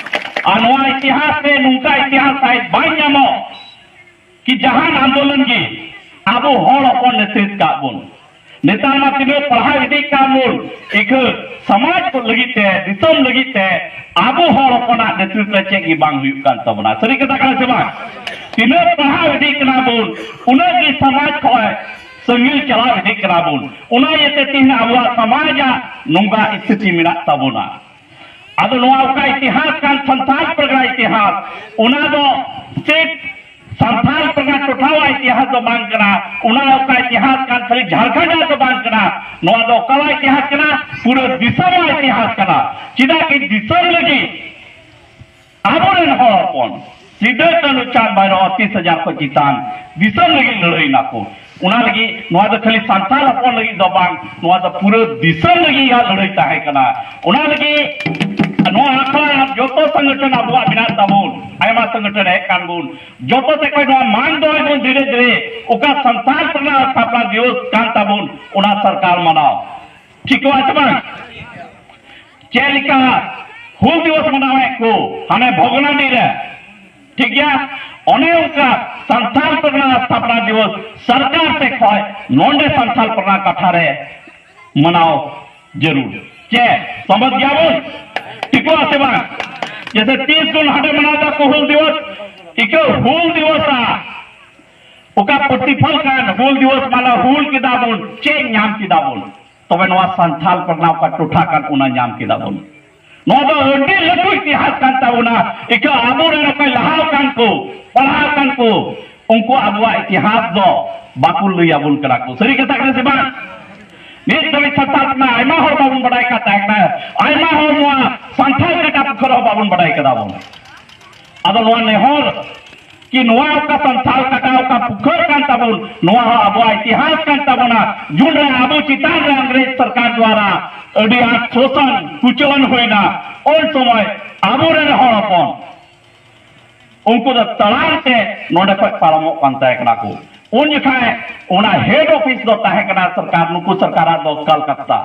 ᱟᱨ ᱱᱚᱣᱟ ᱤᱛᱤᱦᱟᱥ ᱨᱮ ᱱᱚᱝᱠᱟ ᱤᱛᱤᱦᱟᱥ ᱥᱟᱭᱤᱰ ᱵᱟᱝ ᱧᱟᱢᱚᱜ ᱠᱤ ᱡᱟᱦᱟᱱ ᱟᱱᱫᱳᱞᱚᱱ ᱜᱮ ᱟᱵᱚ ᱦᱚᱲ ᱦᱚᱯᱚᱱ ᱱᱮᱛᱨᱤᱛ ᱠᱟᱜ ᱵᱚᱱ᱾ ᱱᱮᱛᱟᱨ ᱢᱟ ᱛᱤᱱᱟᱹᱜ ᱯᱟᱲᱦᱟᱣ ᱤᱫᱤᱜ ᱠᱟᱱ ᱵᱚᱱ, ᱤᱠᱷᱟᱹ ᱥᱚᱢᱟᱡᱽ ᱠᱚ ᱞᱟᱹᱜᱤᱫ ᱛᱮ, ᱫᱤᱥᱚᱢ ᱞᱟᱹᱜᱤᱫ ᱛᱮ ᱟᱵᱚ ᱦᱚᱲ ᱦᱚᱯᱚᱱᱟᱜ ᱱᱮᱛᱨᱤᱛ ᱨᱮ ᱪᱮᱫ ᱜᱮ ᱵᱟᱝ ᱦᱩᱭᱩᱜ ᱠᱟᱱ ᱛᱟᱵᱚᱱᱟ᱾ ᱥᱟᱹᱨᱤ ᱠᱟᱛᱷᱟ ᱠᱟᱱᱟ ᱥᱮ ᱵᱟᱝ? ᱛᱤᱱᱟᱹᱜ ᱯᱟᱲᱦᱟᱣ ᱤᱫᱤᱜ ᱠᱟᱱᱟ ᱵᱚᱱ, ᱩᱱᱟᱹᱜ ᱜᱮ ᱥᱚᱢᱟᱡᱽ ᱠᱷᱚᱱ ᱥᱟᱺᱜᱤᱧ ᱪᱟᱞᱟᱣ ᱤᱫᱤᱜ ᱠᱟᱱᱟ ᱵᱚᱱ᱾ ᱚᱱᱟ ᱤᱭᱟᱹᱛᱮ ᱛᱮᱦᱮᱧ ᱟᱵᱚᱣᱟᱜ ᱥᱚᱢᱟᱡᱟᱜ ᱱᱚᱝᱠᱟ ᱥᱛᱷᱤᱛᱤ ᱢᱮᱱᱟᱜ ᱛᱟᱵᱚᱱᱟ᱾ ᱟᱫᱚ ᱱᱚᱣᱟ ᱚᱠᱟ ᱤᱛᱤᱦᱟᱥ ᱠᱟᱱ, ᱥᱟᱱᱛᱟᱲ ᱯᱟᱨᱜᱟᱱᱟ ᱤᱛᱤᱦᱟᱥ, ᱚᱱᱟ ᱫᱚ ᱪᱮᱫ ᱥᱟᱱᱛᱟᱲ ᱯᱟᱨᱜᱟᱱᱟ ᱴᱚᱴᱷᱟᱣᱟᱜ ᱤᱛᱤᱦᱟᱥ ᱫᱚ ᱵᱟᱝ ᱠᱟᱱᱟ, ᱚᱱᱟ ᱚᱠᱟ ᱤᱛᱤᱦᱟᱥ ᱠᱟᱱ ᱠᱷᱟᱹᱞᱤ ᱡᱷᱟᱲᱠᱷᱚᱸᱰ ᱨᱮᱱᱟᱜ ᱫᱚ ᱵᱟᱝ ᱠᱟᱱᱟ, ᱱᱚᱣᱟ ᱫᱚ ᱚᱠᱟᱣᱟᱜ ᱤᱛᱤᱦᱟᱥ ᱠᱟᱱᱟ? ᱯᱩᱨᱟᱹ ᱫᱤᱥᱚᱢᱟᱜ ᱤᱛᱤᱦᱟᱥ ᱠᱟᱱᱟ᱾ ᱪᱮᱫᱟᱜ ᱠᱤ ᱫᱤᱥᱚᱢ ᱞᱟᱹᱜᱤᱫ ᱟᱵᱚᱨᱮᱱ ᱦᱚᱲ ᱦᱚᱯᱚᱱ ᱥᱤᱫᱟᱹ ᱠᱟᱹᱱᱦᱩ ᱪᱟᱸᱫ ᱵᱷᱟᱭᱨᱚ ᱛᱤᱥ ᱦᱟᱡᱟᱨ ᱠᱷᱚᱱ ᱪᱮᱛᱟᱱ ᱫᱤᱥᱚᱢ ᱞᱟᱹᱜᱤᱫ ᱞᱟᱹᱲᱦᱟᱹᱭ ᱱᱟᱠᱚ᱾ ᱚᱱᱟ ᱞᱟᱹᱜᱤᱫ ᱱᱚᱣᱟ ᱫᱚ ᱠᱷᱟᱹᱞᱤ ᱥᱟᱱᱛᱟᱲ ᱦᱚᱯᱚᱱ ᱞᱟᱹᱜᱤᱫ ᱫᱚ ᱵᱟᱝ, ᱱᱚᱣᱟ ᱫᱚ ᱯᱩᱨᱟᱹ ᱫᱤᱥᱚᱢ ᱞᱟᱹᱜᱤᱫ ᱭᱟ ᱞᱟᱹᱲᱦᱟᱹᱭ ᱛᱟᱦᱮᱸ ᱠᱟᱱᱟ᱾ ᱚᱱᱟ ᱞᱟᱹᱜᱤᱫ ᱱᱚᱣᱟ ᱟᱠᱷᱲᱟ ᱡᱚᱛᱚ ᱥᱚᱝᱜᱚᱴᱷᱚᱱ ᱟᱵᱚᱣᱟᱜ ᱢᱮᱱᱟᱜ ᱛᱟᱵᱚᱱ, ᱟᱭᱢᱟ ᱥᱚᱝᱜᱚᱴᱷᱚᱱ ᱦᱮᱡ ᱠᱟᱱ ᱵᱚᱱ, ᱡᱚᱛᱚ ᱥᱮᱫ ᱠᱷᱚᱱ ᱱᱚᱣᱟ ᱢᱟᱝ ᱫᱚᱦᱚᱭ ᱵᱚᱱ ᱫᱷᱤᱨᱮ ᱫᱷᱤᱨᱮ᱾ ᱚᱠᱟ ᱥᱟᱱᱛᱟᱲ ᱯᱟᱨᱜᱟᱱᱟ ᱥᱛᱷᱟᱯᱚᱱᱟ ᱫᱤᱵᱚᱥ ᱠᱟᱱ ᱛᱟᱵᱚᱱ, ᱚᱱᱟ ᱥᱚᱨᱠᱟᱨ ᱢᱟᱱᱟᱣ ᱴᱷᱤᱠᱚᱜᱼᱟ ᱥᱮ ᱵᱟᱝ? ᱪᱮᱫ ᱞᱮᱠᱟ ᱦᱩᱞ ᱫᱤᱵᱚᱥ ᱢᱟᱱᱟᱣᱮᱫ ᱠᱚ ᱦᱟᱱᱮ ᱵᱷᱚᱜᱽᱱᱟᱰᱤ ᱨᱮ, ᱴᱷᱤᱠ ᱜᱮᱭᱟ, ᱚᱱᱮ ᱚᱱᱠᱟ ᱥᱟᱱᱛᱟᱲ ᱯᱟᱨᱜᱟᱱᱟ ᱥᱛᱷᱟᱯᱚᱱᱟ ᱫᱤᱵᱚᱥ ᱥᱚᱨᱠᱟᱨ ᱥᱮᱫ ᱠᱷᱚᱱ ᱱᱚᱰᱮ ᱥᱟᱱᱛᱟᱲ ᱯᱟᱨᱜᱟᱱᱟ ᱠᱟᱛᱷᱟ ᱨᱮ ᱢᱟᱱᱟᱣ ᱡᱟᱹᱨᱩᱲ᱾ ᱪᱮᱫ ᱥᱚᱢᱚᱛ ᱜᱮᱭᱟᱵᱚᱱ? ᱴᱷᱤᱠᱚᱜᱼᱟ ᱥᱮ ᱵᱟᱝ? ᱡᱮᱥᱮ ᱛᱤᱥ ᱡᱩᱱ ᱦᱟᱸᱰᱮ ᱢᱟᱱᱟᱣ ᱫᱟᱠᱚ ᱦᱩᱞ ᱫᱤᱵᱚᱥ, ᱤᱠᱟᱹ ᱦᱩᱞ ᱫᱤᱵᱚᱥ ᱟ ᱚᱠᱟ ᱯᱨᱚᱛᱤᱯᱷᱚᱞ ᱠᱟᱱ ᱦᱩᱞ ᱫᱤᱵᱚᱥ ᱢᱟᱱᱟᱣ ᱦᱩᱞ ᱠᱮᱫᱟ ᱵᱚᱱ, ᱪᱮᱫ ᱧᱟᱢ ᱠᱮᱫᱟ ᱵᱚᱱ? ᱛᱚᱵᱮ ᱱᱚᱣᱟ ᱥᱟᱱᱛᱷᱟᱞ ᱯᱟᱨᱜᱟᱱᱟ ᱚᱠᱟ ᱴᱚᱴᱷᱟ ᱠᱟᱱ, ᱚᱱᱟ ᱧᱟᱢ ᱠᱮᱫᱟ ᱵᱚᱱ᱾ ᱱᱚᱣᱟ ᱫᱚ ᱟᱹᱰᱤ ᱞᱟᱹᱴᱩ ᱤᱛᱤᱦᱟᱥ ᱠᱟᱱ ᱛᱟᱵᱚᱱᱟ᱾ ᱤᱠᱷᱟᱹ ᱟᱵᱚᱨᱮᱱ ᱚᱠᱚᱭ ᱞᱟᱦᱟᱣ ᱠᱟᱱ ᱠᱚ, ᱯᱟᱲᱦᱟᱣ ᱠᱟᱱ ᱠᱚ, ᱩᱱᱠᱩ ᱟᱵᱚᱣᱟᱜ ᱤᱛᱤᱦᱟᱥ ᱫᱚ ᱵᱟᱠᱚ ᱞᱟᱹᱭ ᱟᱵᱚᱱ ᱠᱟᱱᱟ ᱠᱚ᱾ ᱥᱟᱹᱨᱤ ᱠᱟᱛᱷᱟ ᱠᱟᱱᱟ ᱥᱮ ᱵᱟᱝ? ᱱᱤᱛ ᱫᱷᱟᱹᱵᱤᱡ ᱥᱟᱱᱛᱟᱲ ᱨᱮᱱᱟᱜ ᱟᱭᱢᱟ ᱦᱚᱲ ᱵᱟᱵᱚᱱ ᱵᱟᱰᱟᱭ ᱠᱟᱱ ᱛᱟᱦᱮᱸ ᱠᱟᱱᱟ, ᱟᱭᱢᱟ ᱦᱚᱲ ᱱᱚᱣᱟ ᱥᱟᱱᱛᱟᱲ ᱠᱟᱴᱟ ᱯᱩᱠᱷᱟᱹ ᱨᱮᱦᱚᱸ ᱵᱟᱵᱚᱱ ᱵᱟᱰᱟᱭ ᱠᱟᱫᱟ ᱵᱚᱱ᱾ ᱟᱫᱚ ᱱᱚᱣᱟ ᱱᱮᱦᱚᱨ ᱠᱤ ᱱᱚᱣᱟ ᱚᱠᱟ ᱥᱟᱱᱛᱟᱲ ᱠᱟᱴᱟ ᱚᱠᱟ ᱯᱩᱠᱷᱟᱹᱨ ᱠᱟᱱ ᱛᱟᱵᱚᱱ, ᱱᱚᱣᱟ ᱦᱚᱸ ᱟᱵᱚᱣᱟᱜ ᱤᱛᱤᱦᱟᱥ ᱠᱟᱱ ᱛᱟᱵᱚᱱᱟ᱾ ᱡᱩᱱ ᱨᱮ ᱟᱵᱚ ᱪᱮᱛᱟᱱ ᱨᱮ ᱤᱝᱨᱮᱡᱽ ᱥᱚᱨᱠᱟᱨ ᱫᱣᱟᱨᱟ ᱟᱹᱰᱤ ᱟᱸᱴ ᱥᱳᱥᱚᱱ ᱠᱩᱪᱚᱞᱚᱱ ᱦᱩᱭᱱᱟ᱾ ᱩᱱ ᱥᱚᱢᱚᱭ ᱟᱵᱚᱨᱮᱱ ᱦᱚᱲ ᱦᱚᱯᱚᱱ ᱩᱱᱠᱩ ᱫᱚ ᱛᱟᱲᱟᱢ ᱛᱮ ᱱᱚᱰᱮ ᱠᱷᱚᱱ ᱯᱟᱨᱚᱢᱚᱜ ᱠᱟᱱ ᱛᱟᱦᱮᱸ ᱠᱟᱱᱟ ᱠᱚ᱾ ᱩᱱ ᱡᱚᱠᱷᱟᱡ ᱚᱱᱟ ᱦᱮᱰ ᱚᱯᱷᱤᱥ ᱫᱚ ᱛᱟᱦᱮᱸ ᱠᱟᱱᱟ ᱥᱚᱨᱠᱟᱨ, ᱱᱩᱠᱩ ᱥᱚᱨᱠᱟᱨᱟᱜ ᱫᱚ ᱠᱟᱞᱠᱟᱛᱛᱟ᱾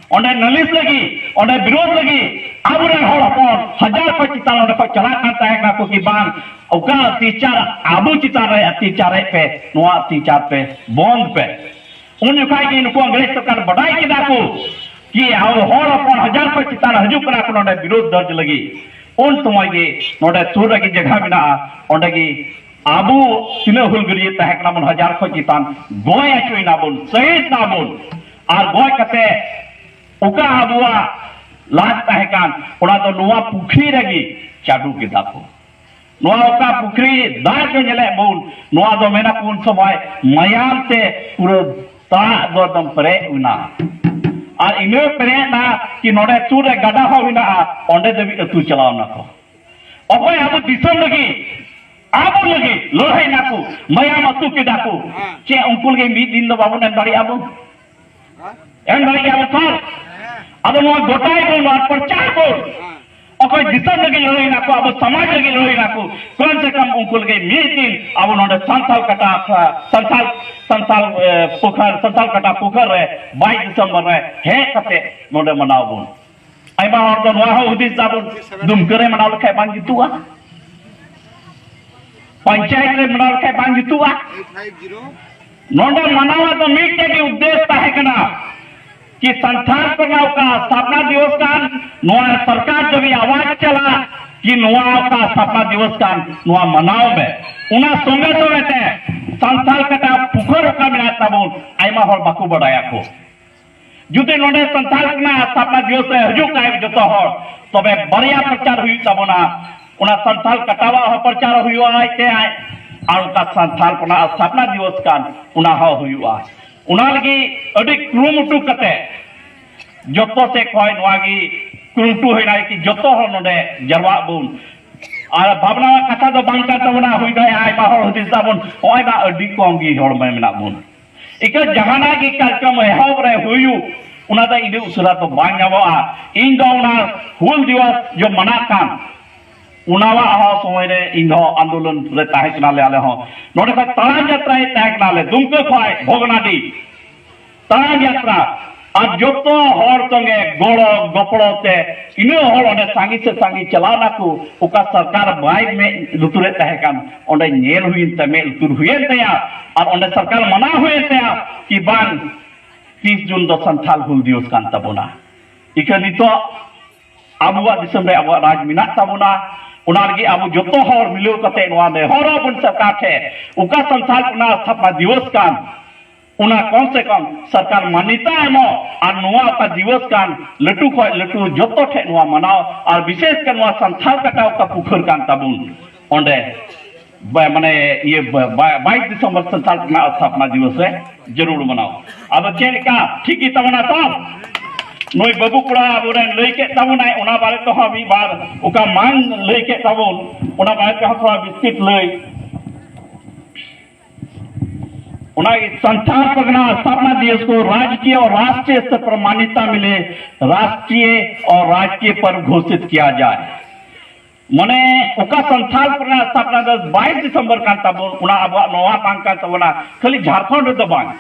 ᱚᱸᱰᱮ ᱱᱟᱹᱞᱤᱥ ᱞᱟᱹᱜᱤᱫ, ᱚᱸᱰᱮ ᱵᱤᱨᱳᱫᱷ ᱞᱟᱹᱜᱤᱫ ᱟᱵᱚᱨᱮᱱ ᱦᱚᱲ ᱦᱚᱯᱚᱱ ᱦᱟᱡᱟᱨ ᱠᱷᱚᱱ ᱪᱮᱛᱟᱱ ᱚᱸᱰᱮ ᱠᱷᱚᱱ ᱪᱟᱞᱟᱜ ᱠᱟᱱ ᱛᱟᱦᱮᱸ ᱠᱟᱱᱟ ᱠᱚ ᱠᱤ ᱵᱟᱝ, ᱚᱠᱟ ᱚᱛᱛᱟᱪᱟᱨ ᱟᱵᱚ ᱪᱮᱛᱟᱱ ᱨᱮ ᱚᱛᱛᱟᱪᱟᱨᱮᱫ ᱯᱮ, ᱱᱚᱣᱟ ᱚᱛᱛᱟᱪᱟᱨ ᱯᱮ ᱵᱚᱱᱫ ᱯᱮ᱾ ᱩᱱ ᱡᱚᱠᱷᱟᱡ ᱜᱮ ᱱᱩᱠᱩ ᱤᱝᱨᱮᱡᱽ ᱥᱚᱨᱠᱟᱨ ᱵᱟᱰᱟᱭ ᱠᱮᱫᱟ ᱠᱚ ᱠᱤ ᱟᱵᱚ ᱦᱚᱲ ᱦᱚᱯᱚᱱ ᱦᱟᱡᱟᱨ ᱠᱷᱚᱱ ᱪᱮᱛᱟᱱ ᱦᱤᱡᱩᱜ ᱠᱟᱱᱟ ᱠᱚ ᱱᱚᱰᱮ ᱵᱤᱨᱳᱫᱷ ᱫᱚᱨᱡᱽ ᱞᱟᱹᱜᱤᱫ᱾ ᱩᱱ ᱥᱚᱢᱚᱭ ᱜᱮ ᱱᱚᱰᱮ ᱥᱩᱨ ᱨᱮᱜᱮ ᱡᱟᱭᱜᱟ ᱢᱮᱱᱟᱜᱼᱟ, ᱚᱸᱰᱮ ᱜᱮ ᱟᱵᱚ ᱛᱤᱱᱟᱹᱜ ᱦᱩᱞᱜᱟᱹᱨᱤᱭᱟᱹ ᱛᱟᱦᱮᱸ ᱠᱟᱱᱟ ᱵᱚᱱ ᱦᱟᱡᱟᱨ ᱠᱷᱚᱱ ᱪᱮᱛᱟᱱ, ᱜᱚᱡ ᱦᱚᱪᱚᱭᱮᱱᱟ ᱵᱚᱱ, ᱥᱚᱦᱤᱫ ᱱᱟ ᱵᱚᱱ᱾ ᱟᱨ ᱜᱚᱡ ᱠᱟᱛᱮ ᱚᱠᱟ ᱟᱵᱚᱣᱟᱜ ᱞᱟᱡ ᱛᱟᱦᱮᱸ ᱠᱟᱱ, ᱚᱱᱟ ᱫᱚ ᱱᱚᱣᱟ ᱯᱩᱠᱷᱨᱤ ᱨᱮᱜᱮ ᱪᱟᱰᱚ ᱠᱮᱫᱟ ᱠᱚ᱾ ᱱᱚᱣᱟ ᱚᱠᱟ ᱯᱩᱠᱷᱨᱤ ᱫᱟᱜ ᱫᱚ ᱧᱮᱞᱮᱫ ᱵᱚᱱ, ᱱᱚᱣᱟ ᱫᱚ ᱢᱮᱱᱟ ᱠᱚ ᱩᱱ ᱥᱚᱢᱚᱭ ᱢᱟᱭᱟᱢ ᱛᱮ ᱯᱩᱨᱟᱹ ᱫᱟᱜ ᱫᱚ ᱮᱠᱫᱚᱢ ᱯᱮᱨᱮᱡ ᱮᱱᱟ᱾ ᱟᱨ ᱤᱱᱟᱹ ᱯᱮᱨᱮᱡ ᱮᱱᱟ ᱠᱤ ᱱᱚᱰᱮ ᱥᱩᱨ ᱨᱮ ᱜᱟᱰᱟ ᱦᱚᱸ ᱢᱮᱱᱟᱜᱼᱟ, ᱚᱸᱰᱮ ᱫᱷᱟᱹᱵᱤᱡ ᱟᱹᱛᱩ ᱪᱟᱞᱟᱣ ᱱᱟᱠᱚ᱾ ᱚᱠᱚᱭ ᱟᱵᱚ ᱫᱤᱥᱚᱢ ᱞᱟᱹᱜᱤᱫ, ᱟᱵᱚ ᱞᱟᱹᱜᱤᱫ ᱞᱟᱹᱲᱦᱟᱹᱭ ᱱᱟᱠᱚ, ᱢᱟᱭᱟᱢ ᱟᱹᱛᱩ ᱠᱮᱫᱟ ᱠᱚ, ᱪᱮᱫ ᱩᱱᱠᱩ ᱞᱟᱹᱜᱤᱫ ᱢᱤᱫ ᱫᱤᱱ ᱫᱚ ᱵᱟᱵᱚᱱ ᱮᱢ ᱫᱟᱲᱮᱭᱟᱜᱼᱟ ᱵᱚᱱ? ᱮᱢ ᱫᱟᱲᱮᱭᱟᱜ ᱜᱮᱭᱟ ᱵᱚᱱ ᱛᱚ? ᱟᱫᱚ ᱱᱚᱣᱟ ᱜᱚᱴᱟᱭ ᱵᱚᱱ, ᱱᱚᱣᱟ ᱯᱨᱚᱪᱟᱨ ᱵᱚᱱ᱾ ᱚᱠᱚᱭ ᱫᱤᱥᱚᱢ ᱞᱟᱹᱜᱤᱫ ᱞᱟᱹᱲᱦᱟᱹᱭ ᱱᱟᱠᱚ, ᱟᱵᱚ ᱥᱚᱢᱟᱡᱽ ᱞᱟᱹᱜᱤᱫ ᱞᱟᱹᱲᱦᱟᱹᱭ ᱱᱟᱠᱚ, ᱠᱚᱢ ᱥᱮ ᱠᱚᱢ ᱩᱱᱠᱩ ᱞᱟᱹᱜᱤᱫ ᱢᱤᱫ ᱫᱤᱱ ᱟᱵᱚ ᱱᱚᱰᱮ ᱥᱟᱱᱛᱟᱞ ᱠᱟᱴᱟ, ᱥᱟᱱᱛᱟᱞ, ᱥᱟᱱᱛᱟᱞ, ᱮ, ᱯᱩᱠᱷᱟᱨ, ᱥᱟᱱᱛᱟᱞ ᱠᱟᱴᱟ ᱯᱩᱠᱷᱟᱨ ᱨᱮ ᱵᱟᱭᱤᱥ ᱰᱤᱥᱮᱢᱵᱚᱨ ᱨᱮ ᱦᱮᱡ ᱠᱟᱛᱮ ᱱᱚᱰᱮ ᱢᱟᱱᱟᱣ ᱵᱚᱱ᱾ ᱟᱭᱢᱟ ᱦᱚᱲ ᱫᱚ ᱱᱚᱣᱟ ᱦᱚᱸ ᱦᱩᱫᱤᱥ ᱫᱟᱵᱚᱱ, ᱫᱩᱢᱠᱟᱹ ᱨᱮ ᱢᱟᱱᱟᱣ ᱞᱮᱠᱷᱟᱡ ᱵᱟᱝ ᱡᱩᱛᱩᱜᱼᱟ, ᱯᱚᱧᱪᱟᱭᱮᱛ ᱨᱮ ᱢᱟᱱᱟᱣ ᱞᱮᱠᱷᱟᱡ ᱵᱟᱝ ᱡᱩᱛᱩᱜᱼᱟ᱾ ᱱᱚᱰᱮ ᱢᱟᱱᱟᱣ ᱫᱚ ᱢᱤᱫᱴᱮᱡ ᱜᱮ ᱩᱫᱽᱫᱮᱥ ᱛᱟᱦᱮᱸ ᱠᱟᱱᱟ ᱠᱤ ᱥᱟᱱᱛᱟᱲ ᱠᱚ ᱨᱮᱱᱟᱜ ᱚᱠᱟ ᱥᱟᱯᱱᱟ ᱫᱤᱵᱚᱥ ᱠᱟᱱ, ᱱᱚᱣᱟ ᱥᱚᱨᱠᱟᱨ ᱫᱷᱟᱹᱵᱤᱡ ᱟᱣᱟᱡ ᱪᱟᱞᱟᱜ ᱠᱤ ᱱᱚᱣᱟ ᱚᱠᱟ ᱥᱟᱯᱱᱟ ᱫᱤᱵᱚᱥ ᱠᱟᱱ, ᱱᱚᱣᱟ ᱢᱟᱱᱟᱣ ᱢᱮ᱾ ᱚᱱᱟ ᱥᱚᱸᱜᱮ ᱥᱚᱸᱜᱮ ᱛᱮ ᱥᱟᱱᱛᱟᱲ ᱠᱟᱴᱟ ᱯᱩᱠᱷᱟᱹᱨ ᱚᱠᱟ ᱢᱮᱱᱟᱜ ᱛᱟᱵᱚᱱ, ᱟᱭᱢᱟ ᱦᱚᱲ ᱵᱟᱠᱚ ᱵᱟᱰᱟᱭᱟᱠᱚ᱾ ᱡᱩᱫᱤ ᱱᱚᱰᱮ ᱥᱟᱱᱛᱟᱲ ᱨᱮᱱᱟᱜ ᱥᱟᱯᱱᱟ ᱫᱤᱵᱚᱥ ᱨᱮ ᱦᱤᱡᱩᱜ ᱠᱷᱟᱱ ᱡᱚᱛᱚ ᱦᱚᱲ, ᱛᱚᱵᱮ ᱵᱟᱨᱭᱟ ᱯᱨᱚᱪᱟᱨ ᱦᱩᱭᱩᱜ ᱛᱟᱵᱚᱱᱟ᱾ ᱚᱱᱟ ᱥᱟᱱᱛᱟᱲ ᱠᱟᱴᱟᱣᱟᱜ ᱦᱚᱸ ᱯᱨᱚᱪᱟᱨ ᱦᱩᱭᱩᱜᱼᱟ ᱟᱡ ᱛᱮ ᱟᱡ, ᱟᱨ ᱚᱱᱠᱟ ᱥᱟᱱᱛᱟᱲ ᱠᱚᱱᱟᱜ ᱥᱟᱯᱱᱟ ᱫᱤᱵᱚᱥ ᱠᱟᱱ, ᱚᱱᱟ ᱦᱚᱸ ᱦᱩᱭᱩᱜᱼᱟ᱾ ᱚᱱᱟ ᱞᱟᱹᱜᱤᱫ ᱟᱹᱰᱤ ᱠᱩᱨᱩᱢᱩᱴᱩ ᱠᱟᱛᱮ ᱡᱚᱛᱚ ᱥᱮᱫ ᱠᱷᱚᱱ ᱱᱚᱣᱟ ᱜᱮ ᱠᱩᱨᱩᱢᱩᱴᱩ ᱦᱩᱭᱱᱟ ᱠᱤ ᱡᱚᱛᱚ ᱦᱚᱲ ᱱᱚᱰᱮ ᱡᱟᱨᱣᱟᱜ ᱵᱚᱱ᱾ ᱟᱨ ᱵᱷᱟᱵᱽᱱᱟ ᱠᱟᱛᱷᱟ ᱫᱚ ᱵᱟᱝ ᱠᱟᱱ ᱛᱟᱵᱚᱱᱟ, ᱦᱩᱭ ᱫᱟᱲᱮᱭᱟᱜᱼᱟ ᱟᱭᱢᱟ ᱦᱚᱲ ᱦᱩᱫᱤᱥ ᱫᱟᱵᱚᱱ, ᱱᱚᱜᱼᱚᱭ ᱢᱟ ᱟᱹᱰᱤ ᱠᱚᱢ ᱜᱮ ᱦᱚᱲ ᱢᱟ ᱢᱮᱱᱟᱜ ᱵᱚᱱ᱾ ᱤᱠᱟᱹ ᱡᱟᱦᱟᱱᱟᱜ ᱜᱮ ᱠᱟᱨᱡᱚᱠᱨᱚᱢ ᱮᱦᱚᱵ ᱨᱮ ᱦᱩᱭᱩᱜ, ᱚᱱᱟ ᱫᱚ ᱤᱧ ᱫᱚ ᱩᱥᱟᱹᱨᱟ ᱫᱚ ᱵᱟᱝ ᱧᱟᱢᱚᱜᱼᱟ᱾ ᱤᱧ ᱫᱚ ᱚᱱᱟ ᱦᱩᱞ ᱫᱤᱵᱚᱥ ᱡᱚ ᱢᱟᱱᱟᱜ ᱠᱟᱱ, ᱚᱱᱟᱣᱟᱜ ᱦᱚᱸ ᱥᱚᱢᱚᱭ ᱨᱮ ᱤᱧ ᱦᱚᱸ ᱟᱱᱫᱳᱞᱚᱱ ᱨᱮ ᱛᱟᱦᱮᱸ ᱠᱟᱱᱟᱞᱮ ᱟᱞᱮ ᱦᱚᱸ᱾ ᱱᱚᱰᱮ ᱠᱷᱚᱱ ᱛᱟᱲᱟᱢ ᱡᱟᱛᱨᱟᱭ ᱛᱟᱦᱮᱸ ᱠᱟᱱᱟᱞᱮ, ᱫᱩᱢᱠᱟᱹ ᱠᱷᱚᱱ ᱵᱷᱚᱜᱽᱱᱟᱰᱤ ᱛᱟᱲᱟᱢ ᱡᱟᱛᱨᱟ, ᱟᱨ ᱡᱚᱛᱚ ᱦᱚᱲ ᱥᱚᱸᱜᱮ ᱜᱚᱲᱚ ᱜᱚᱯᱚᱲᱚ ᱛᱮ ᱤᱱᱟᱹ ᱦᱚᱲ ᱚᱸᱰᱮ ᱥᱟᱸᱜᱮ ᱥᱮ ᱥᱟᱸᱜᱮ ᱪᱟᱞᱟᱣ ᱱᱟᱠᱚ, ᱚᱠᱟ ᱥᱚᱨᱠᱟᱨ ᱵᱟᱭ ᱢᱮᱫ ᱞᱩᱛᱩᱨᱮᱫ ᱛᱟᱦᱮᱸ ᱠᱟᱱ, ᱚᱸᱰᱮ ᱧᱮᱞ ᱦᱩᱭᱮᱱ ᱛᱟᱭᱟ, ᱢᱮᱫ ᱞᱩᱛᱩᱨ ᱦᱩᱭᱮᱱ ᱛᱟᱭᱟ, ᱟᱨ ᱚᱸᱰᱮ ᱥᱚᱨᱠᱟᱨ ᱢᱟᱱᱟᱣ ᱦᱩᱭᱮᱱ ᱛᱟᱭᱟ ᱠᱤ ᱵᱟᱝ, ᱛᱤᱥ ᱡᱩᱱ ᱫᱚ ᱥᱟᱱᱛᱷᱟᱞ ᱦᱩᱞ ᱫᱤᱵᱚᱥ ᱠᱟᱱ ᱛᱟᱵᱚᱱᱟ᱾ ᱤᱠᱷᱟᱹᱱ ᱱᱤᱛᱚᱜ ᱟᱵᱚᱣᱟᱜ ᱫᱤᱥᱚᱢ ᱨᱮ ᱟᱵᱚᱣᱟᱜ ᱨᱟᱡᱽ ᱢᱮᱱᱟᱜ ᱛᱟᱵᱚᱱᱟ᱾ ᱚᱱᱟ ᱞᱟᱹᱜᱤᱫ ᱟᱵᱚ ᱡᱚᱛᱚ ᱦᱚᱲ ᱢᱤᱞᱟᱹᱣ ᱠᱟᱛᱮ ᱱᱚᱣᱟ ᱱᱮᱦᱚᱨ ᱟᱵᱚᱱ ᱥᱚᱨᱠᱟᱨ ᱴᱷᱮᱱ, ᱚᱠᱟ ᱥᱟᱱᱛᱷᱟᱞ ᱯᱟᱨᱜᱟᱱᱟ ᱥᱛᱷᱟᱯᱚᱱᱟ ᱫᱤᱵᱚᱥ ᱠᱟᱱ, ᱚᱱᱟ ᱠᱚᱢ ᱥᱮ ᱠᱚᱢ ᱥᱚᱨᱠᱟᱨ ᱢᱟᱱᱭᱚᱛᱟ ᱮᱢᱚᱜ, ᱟᱨ ᱱᱚᱣᱟ ᱚᱠᱟ ᱫᱤᱵᱚᱥ ᱠᱟᱱ, ᱞᱟᱹᱴᱩ ᱠᱷᱚᱱ ᱞᱟᱹᱴᱩ ᱡᱚᱛᱚ ᱴᱷᱮᱱ ᱱᱚᱣᱟ ᱢᱟᱱᱟᱣ, ᱟᱨ ᱵᱤᱥᱮᱥ ᱠᱟᱨ ᱱᱚᱣᱟ ᱥᱟᱱᱛᱷᱟᱞ ᱠᱟᱴᱟ ᱚᱠᱟ ᱯᱩᱠᱷᱟᱹᱨ ᱠᱟᱱ ᱛᱟᱵᱚᱱ, ᱚᱸᱰᱮ ᱵᱟ-, ᱢᱟᱱᱮ ᱤᱭᱟᱹ ᱵᱟ-, ᱵᱟ-, ᱵᱟᱭᱤᱥ ᱰᱤᱥᱮᱢᱵᱚᱨ ᱥᱟᱱᱛᱷᱟᱞ ᱯᱟᱨᱜᱟᱱᱟ ᱥᱛᱷᱟᱯᱚᱱᱟ ᱫᱤᱵᱚᱥ ᱨᱮ ᱡᱟᱹᱨᱩᱲ ᱢᱟᱱᱟᱣ᱾ ᱟᱫᱚ ᱪᱮᱫ ᱞᱮᱠᱟ ᱴᱷᱤᱠ ᱜᱮ ᱛᱟᱵᱚᱱᱟ ᱛᱚ? ᱱᱩᱭ ᱵᱟᱹᱵᱩ ᱠᱚᱲᱟ ᱟᱵᱚᱨᱮᱱ ᱞᱟᱹᱭ ᱠᱮᱫ ᱛᱟᱵᱚᱱᱟᱭ, ᱚᱱᱟ ᱵᱟᱨᱮ ᱛᱮᱦᱚᱸ ᱢᱤᱫ ᱵᱟᱨ ᱚᱠᱟ ᱢᱟᱝ ᱞᱟᱹᱭ ᱠᱮᱫ ᱛᱟᱵᱚᱱ, ᱚᱱᱟ ᱵᱟᱨᱮ ᱛᱮᱦᱚᱸ ᱛᱷᱚᱲᱟ ᱵᱤᱥᱛᱤᱛ ᱞᱟᱹᱭ᱾ ᱚᱱᱟ ᱥᱟᱱᱛᱷᱟᱞ ᱯᱟᱨᱜᱟᱱᱟ ᱥᱛᱷᱟᱯᱚᱱᱟ ᱫᱤᱵᱚᱥ ᱠᱚ ᱨᱟᱡᱽᱠᱤᱭ ᱚᱨ ᱨᱟᱥᱴᱨᱤᱭ ᱥᱛᱚᱨ ᱯᱟᱨ ᱢᱟᱱᱭᱚᱛᱟ ᱢᱤᱞᱮ, ᱨᱟᱥᱴᱨᱤᱭ ᱚᱨ ᱨᱟᱡᱽᱠᱤᱭ ᱯᱟᱨᱵ ᱜᱷᱳᱥᱤᱛ ᱠᱤᱭᱟ ᱡᱟᱭ᱾ ᱢᱟᱱᱮ ᱚᱠᱟ ᱥᱟᱱᱛᱷᱟᱞ ᱯᱟᱨᱜᱟᱱᱟ ᱥᱛᱷᱟᱯᱚᱱᱟ ᱫᱤᱵᱚᱥ ᱵᱟᱭᱤᱥ ᱰᱤᱥᱮᱢᱵᱚᱨ ᱠᱟᱱ ᱛᱟᱵᱚᱱ, ᱚᱱᱟ ᱟᱵᱚᱣᱟᱜ ᱱᱚᱣᱟ ᱵᱟᱝ ᱠᱟᱱ ᱛᱟᱵᱚᱱᱟ ᱠᱷᱟᱹᱞᱤ ᱡᱷᱟᱲᱠᱷᱚᱸᱰ ᱨᱮᱫᱚ ᱵᱟᱝ,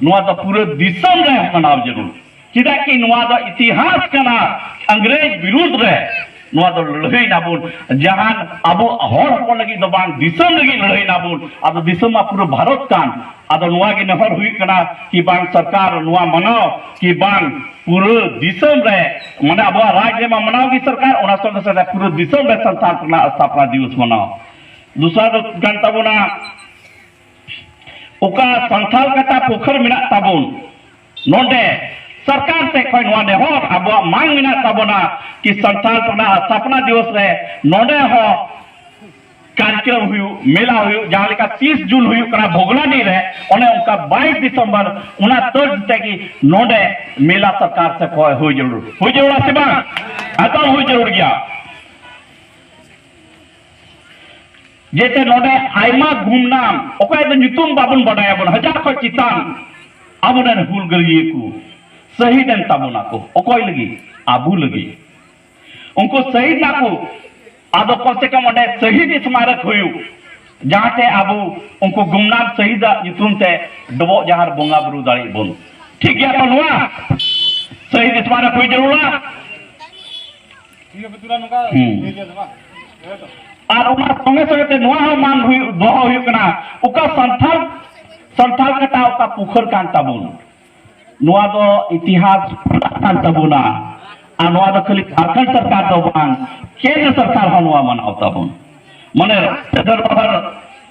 ᱱᱚᱣᱟ ᱫᱚ ᱯᱩᱨᱟᱹ ᱫᱤᱥᱚᱢ ᱨᱮ ᱢᱟᱱᱟᱣ ᱡᱟᱹᱨᱩᱲ᱾ ᱪᱮᱫᱟᱜ ᱠᱤ ᱱᱚᱣᱟ ᱫᱚ ᱤᱛᱤᱦᱟᱥ ᱠᱟᱱᱟ, ᱤᱝᱨᱮᱡᱽ ᱵᱤᱨᱩᱫᱷ ᱨᱮ ᱱᱚᱣᱟ ᱫᱚ ᱞᱟᱹᱲᱦᱟᱹᱭ ᱱᱟᱵᱚᱱ, ᱡᱟᱦᱟᱱ ᱟᱵᱚ ᱦᱚᱲ ᱦᱚᱯᱚᱱ ᱞᱟᱹᱜᱤᱫ ᱫᱚ ᱵᱟᱝ, ᱫᱤᱥᱚᱢ ᱞᱟᱹᱜᱤᱫ ᱞᱟᱹᱲᱦᱟᱹᱭ ᱱᱟᱵᱚᱱ᱾ ᱟᱫᱚ ᱫᱤᱥᱚᱢ ᱢᱟ ᱯᱩᱨᱟᱹ ᱵᱷᱟᱨᱚᱛ ᱠᱟᱱ, ᱟᱫᱚ ᱱᱚᱣᱟ ᱜᱮ ᱱᱮᱦᱚᱨ ᱦᱩᱭᱩᱜ ᱠᱟᱱᱟ ᱠᱤ ᱵᱟᱝ ᱥᱚᱨᱠᱟᱨ ᱱᱚᱣᱟ ᱢᱟᱱᱟᱣ ᱠᱤ ᱵᱟᱝ ᱯᱩᱨᱟᱹ ᱫᱤᱥᱚᱢ ᱨᱮ, ᱢᱟᱱᱮ ᱟᱵᱚᱣᱟᱜ ᱨᱟᱡᱽ ᱨᱮᱢᱟ ᱢᱟᱱᱟᱣ ᱜᱮ ᱥᱚᱨᱠᱟᱨ, ᱚᱱᱟ ᱥᱚᱸᱜᱮ ᱥᱚᱸᱜᱮ ᱯᱩᱨᱟᱹ ᱫᱤᱥᱚᱢ ᱨᱮ ᱥᱟᱱᱛᱷᱟᱞ ᱨᱮᱱᱟᱜ ᱥᱛᱷᱟᱯᱚᱱᱟ ᱫᱤᱵᱚᱥ ᱢᱟᱱᱟᱣ᱾ ᱫᱚᱥᱟᱨ ᱫᱚ ᱠᱟᱱ ᱛᱟᱵᱚᱱᱟ ᱚᱠᱟ ᱥᱟᱱᱛᱷᱟᱞ ᱠᱟᱴᱟ ᱯᱩᱠᱷᱟᱹᱨ ᱢᱮᱱᱟᱜ ᱛᱟᱵᱚᱱ, ᱱᱚᱰᱮ ᱥᱚᱨᱠᱟᱨ ᱥᱮᱫ ᱠᱷᱚᱱ ᱱᱚᱣᱟ ᱱᱮᱦᱚᱨ ᱟᱵᱚᱣᱟᱜ ᱢᱟᱝ ᱢᱮᱱᱟᱜ ᱛᱟᱵᱚᱱᱟ ᱠᱤ ᱥᱟᱱᱛᱷᱟᱞ ᱨᱮᱱᱟᱜ ᱥᱛᱷᱟᱯᱚᱱᱟ ᱫᱤᱵᱚᱥ ᱨᱮ ᱱᱚᱰᱮ ᱦᱚᱸ ᱠᱟᱨᱡᱚᱠᱨᱚᱢ ᱦᱩᱭᱩᱜ, ᱢᱮᱞᱟ ᱦᱩᱭᱩᱜ, ᱡᱟᱦᱟᱸ ᱞᱮᱠᱟ ᱛᱤᱥ ᱡᱩᱱ ᱦᱩᱭᱩᱜ ᱠᱟᱱᱟ ᱵᱷᱚᱜᱽᱱᱟᱰᱤ ᱨᱮ, ᱚᱱᱮ ᱚᱱᱠᱟ ᱵᱟᱭᱤᱥ ᱰᱤᱥᱮᱢᱵᱚᱨ ᱚᱱᱟ ᱛᱚᱨᱡ ᱛᱮᱜᱮ ᱱᱚᱰᱮ ᱢᱮᱞᱟ ᱥᱚᱨᱠᱟᱨ ᱥᱮᱫ ᱠᱷᱚᱱ ᱦᱩᱭ ᱡᱟᱹᱨᱩᱲ, ᱦᱩᱭ ᱡᱟᱹᱨᱩᱲᱟ ᱥᱮ ᱵᱟᱝ? ᱮᱠᱫᱚᱢ ᱦᱩᱭ ᱡᱟᱹᱨᱩᱲ ᱜᱮᱭᱟ᱾ ᱡᱮᱛᱮ ᱱᱚᱰᱮ ᱟᱭᱢᱟ ᱜᱩᱢᱱᱟᱢ, ᱚᱠᱚᱭ ᱫᱚ ᱧᱩᱛᱩᱢ ᱵᱟᱵᱚᱱ ᱵᱟᱰᱟᱭᱟ ᱵᱚᱱ, ᱦᱟᱡᱟᱨ ᱠᱷᱚᱱ ᱪᱮᱛᱟᱱ ᱟᱵᱚᱨᱮᱱ ᱦᱩᱞᱜᱟᱹᱨᱤᱭᱟᱹ ᱠᱚ ᱥᱟᱹᱦᱤᱫ ᱮᱱ ᱛᱟᱵᱚᱱᱟ ᱠᱚ᱾ ᱚᱠᱚᱭ ᱞᱟᱹᱜᱤᱫ? ᱟᱵᱚ ᱞᱟᱹᱜᱤᱫ᱾ ᱩᱱᱠᱩ ᱥᱟᱹᱦᱤᱫ ᱱᱟ ᱠᱚ, ᱟᱫᱚ ᱠᱚᱢ ᱥᱮ ᱠᱚᱢ ᱚᱸᱰᱮ ᱥᱟᱹᱦᱤᱫ ᱥᱢᱟᱨᱚᱠ ᱦᱩᱭᱩᱜ, ᱡᱟᱦᱟᱸᱛᱮ ᱟᱵᱚ ᱩᱱᱠᱩ ᱜᱩᱢᱱᱟᱢ ᱥᱟᱹᱦᱤᱫᱟᱜ ᱧᱩᱛᱩᱢ ᱛᱮ ᱰᱚᱵᱚᱜ ᱡᱟᱦᱟᱨ ᱵᱚᱸᱜᱟ ᱵᱩᱨᱩ ᱫᱟᱲᱮᱭᱟᱜ ᱵᱚᱱ᱾ ᱴᱷᱤᱠ ᱜᱮᱭᱟ ᱛᱚ? ᱱᱚᱣᱟ ᱥᱟᱹᱦᱤᱫ ᱥᱢᱟᱨᱚᱠ ᱦᱩᱭ ᱡᱟᱹᱨᱩᱲᱟ᱾ ᱦᱩᱸ᱾ ᱟᱨ ᱚᱱᱟ ᱥᱚᱸᱜᱮ ᱥᱚᱸᱜᱮ ᱛᱮ ᱱᱚᱣᱟ ᱦᱚᱸ ᱢᱟᱱ ᱦᱩᱭᱩᱜ, ᱫᱚᱦᱚ ᱦᱩᱭᱩᱜ ᱠᱟᱱᱟ, ᱚᱠᱟ ᱥᱟᱱᱛᱷᱟᱞ, ᱥᱟᱱᱛᱷᱟᱞ ᱠᱟᱴᱟ ᱚᱠᱟ ᱯᱩᱠᱷᱟᱹᱨ ᱠᱟᱱ ᱛᱟᱵᱚᱱ, ᱱᱚᱣᱟ ᱫᱚ ᱤᱛᱤᱦᱟᱥ ᱠᱟᱱ ᱛᱟᱵᱚᱱᱟ᱾ ᱟᱨ ᱱᱚᱣᱟ ᱫᱚ ᱠᱷᱟᱹᱞᱤ ᱡᱷᱟᱲᱠᱷᱚᱸᱰ ᱥᱚᱨᱠᱟᱨ ᱫᱚ ᱵᱟᱝ, ᱠᱮᱱᱫᱨᱚ ᱥᱚᱨᱠᱟᱨ ᱦᱚᱸ ᱱᱚᱣᱟ ᱢᱟᱱᱟᱣ ᱛᱟᱵᱚᱱ᱾ ᱢᱟᱱᱮ ᱨᱟᱡᱽ ᱫᱚᱨᱵᱟᱨ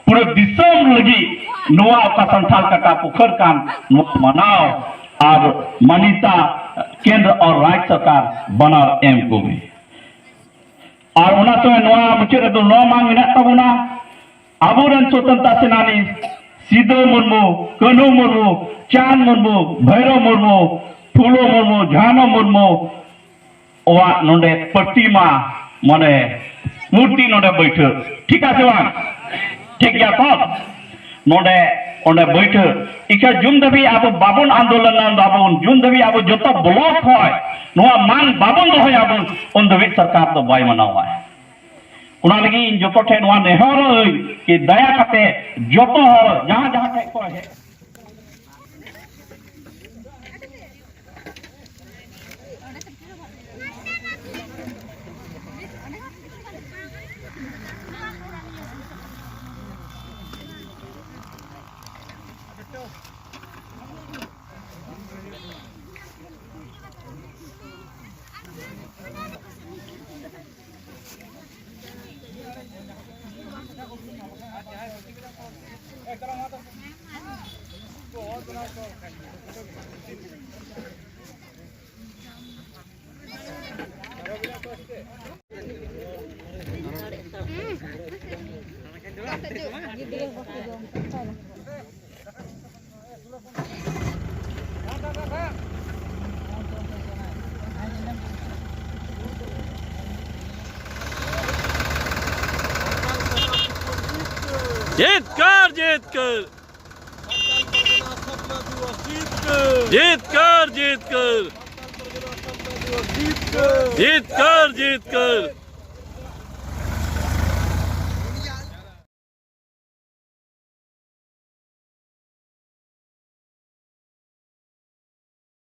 ᱯᱩᱨᱟᱹ ᱫᱤᱥᱚᱢ ᱞᱟᱹᱜᱤᱫ ᱱᱚᱣᱟ ᱚᱠᱟ ᱥᱟᱱᱛᱷᱟᱞ ᱠᱟᱴᱟ ᱯᱩᱠᱷᱟᱹᱨ ᱠᱟᱱ, ᱱᱚᱣᱟ ᱢᱟᱱᱟᱣ ᱟᱨ ᱢᱟᱱᱤᱛᱟ ᱠᱮᱱᱫᱨᱚ ᱟᱨ ᱨᱟᱡᱽ ᱥᱚᱨᱠᱟᱨ ᱵᱟᱱᱟᱨ ᱮᱢ ᱠᱚᱜᱮ᱾ ᱟᱨ ᱚᱱᱟ ᱥᱚᱸᱜᱮ ᱱᱚᱣᱟ ᱢᱩᱪᱟᱹᱫ ᱨᱮᱫᱚ ᱱᱚᱣᱟ ᱢᱟᱝ ᱢᱮᱱᱟᱜ ᱛᱟᱵᱚᱱᱟ, ᱟᱵᱚᱨᱮᱱ ᱥᱚᱛᱚᱱᱛᱟ ᱥᱮᱱᱟᱱᱤ ᱥᱤᱫᱟᱹ ᱢᱩᱨᱢᱩ, ᱠᱟᱹᱱᱦᱩ ᱢᱩᱨᱢᱩ, ᱪᱟᱸᱫᱽ ᱢᱩᱨᱢᱩ, ᱵᱷᱟᱭᱨᱚ ᱢᱩᱨᱢᱩ, ᱯᱷᱩᱞᱳ ᱢᱩᱨᱢᱩ, ᱡᱷᱟᱱᱚ ᱢᱩᱨᱢᱩ ᱚᱣᱟᱜ ᱱᱚᱰᱮ ᱯᱨᱚᱛᱤᱢᱟ, ᱢᱟᱱᱮ ᱢᱩᱨᱛᱤ ᱱᱚᱰᱮ ᱵᱟᱹᱭᱴᱷᱟᱹ, ᱴᱷᱤᱠ ᱟᱪᱷᱮ ᱵᱟᱝ? ᱴᱷᱤᱠ ᱜᱮᱭᱟ ᱛᱚ? ᱱᱚᱰᱮ, ᱚᱸᱰᱮ ᱵᱟᱹᱭᱴᱷᱟᱹ᱾ ᱤᱠᱷᱟᱹ ᱡᱩᱱ ᱫᱷᱟᱹᱵᱤᱡ ᱟᱵᱚ ᱵᱟᱵᱚᱱ ᱟᱱᱫᱳᱞᱚᱱᱟ, ᱵᱟᱵᱚᱱ, ᱡᱩᱱ ᱫᱷᱟᱹᱵᱤᱡ ᱟᱵᱚ ᱡᱚᱛᱚ ᱵᱞᱚᱠ ᱠᱷᱚᱱ ᱱᱚᱣᱟ ᱢᱟᱝ ᱵᱟᱵᱚᱱ ᱫᱚᱦᱚᱭᱟ ᱵᱚᱱ, ᱩᱱ ᱫᱷᱟᱹᱵᱤᱡ ᱥᱚᱨᱠᱟᱨ ᱫᱚ ᱵᱟᱭ ᱢᱟᱱᱟᱣᱟ᱾ ᱚᱱᱟ ᱞᱟᱹᱜᱤᱫ ᱤᱧ ᱡᱚᱛᱚ ᱴᱷᱮᱱ ᱱᱚᱣᱟ ᱱᱮᱦᱚᱨ ᱟᱹᱧ ᱠᱤ ᱫᱟᱭᱟ ᱠᱟᱛᱮ ᱡᱚᱛᱚ ᱦᱚᱲ ᱡᱟᱦᱟᱸ ᱡᱟᱦᱟᱸ ᱴᱷᱮᱱ ᱠᱚ ᱦᱮᱡ ᱡᱤᱛᱠᱟᱹᱨ, ᱡᱤᱛᱠᱟᱹᱨ᱾ ᱡᱤᱛᱠᱟᱹᱨ, ᱡᱤᱛᱠᱟᱹᱨ᱾ ᱡᱤᱛᱠᱟᱹᱨ, ᱡᱤᱛᱠᱟᱹᱨ᱾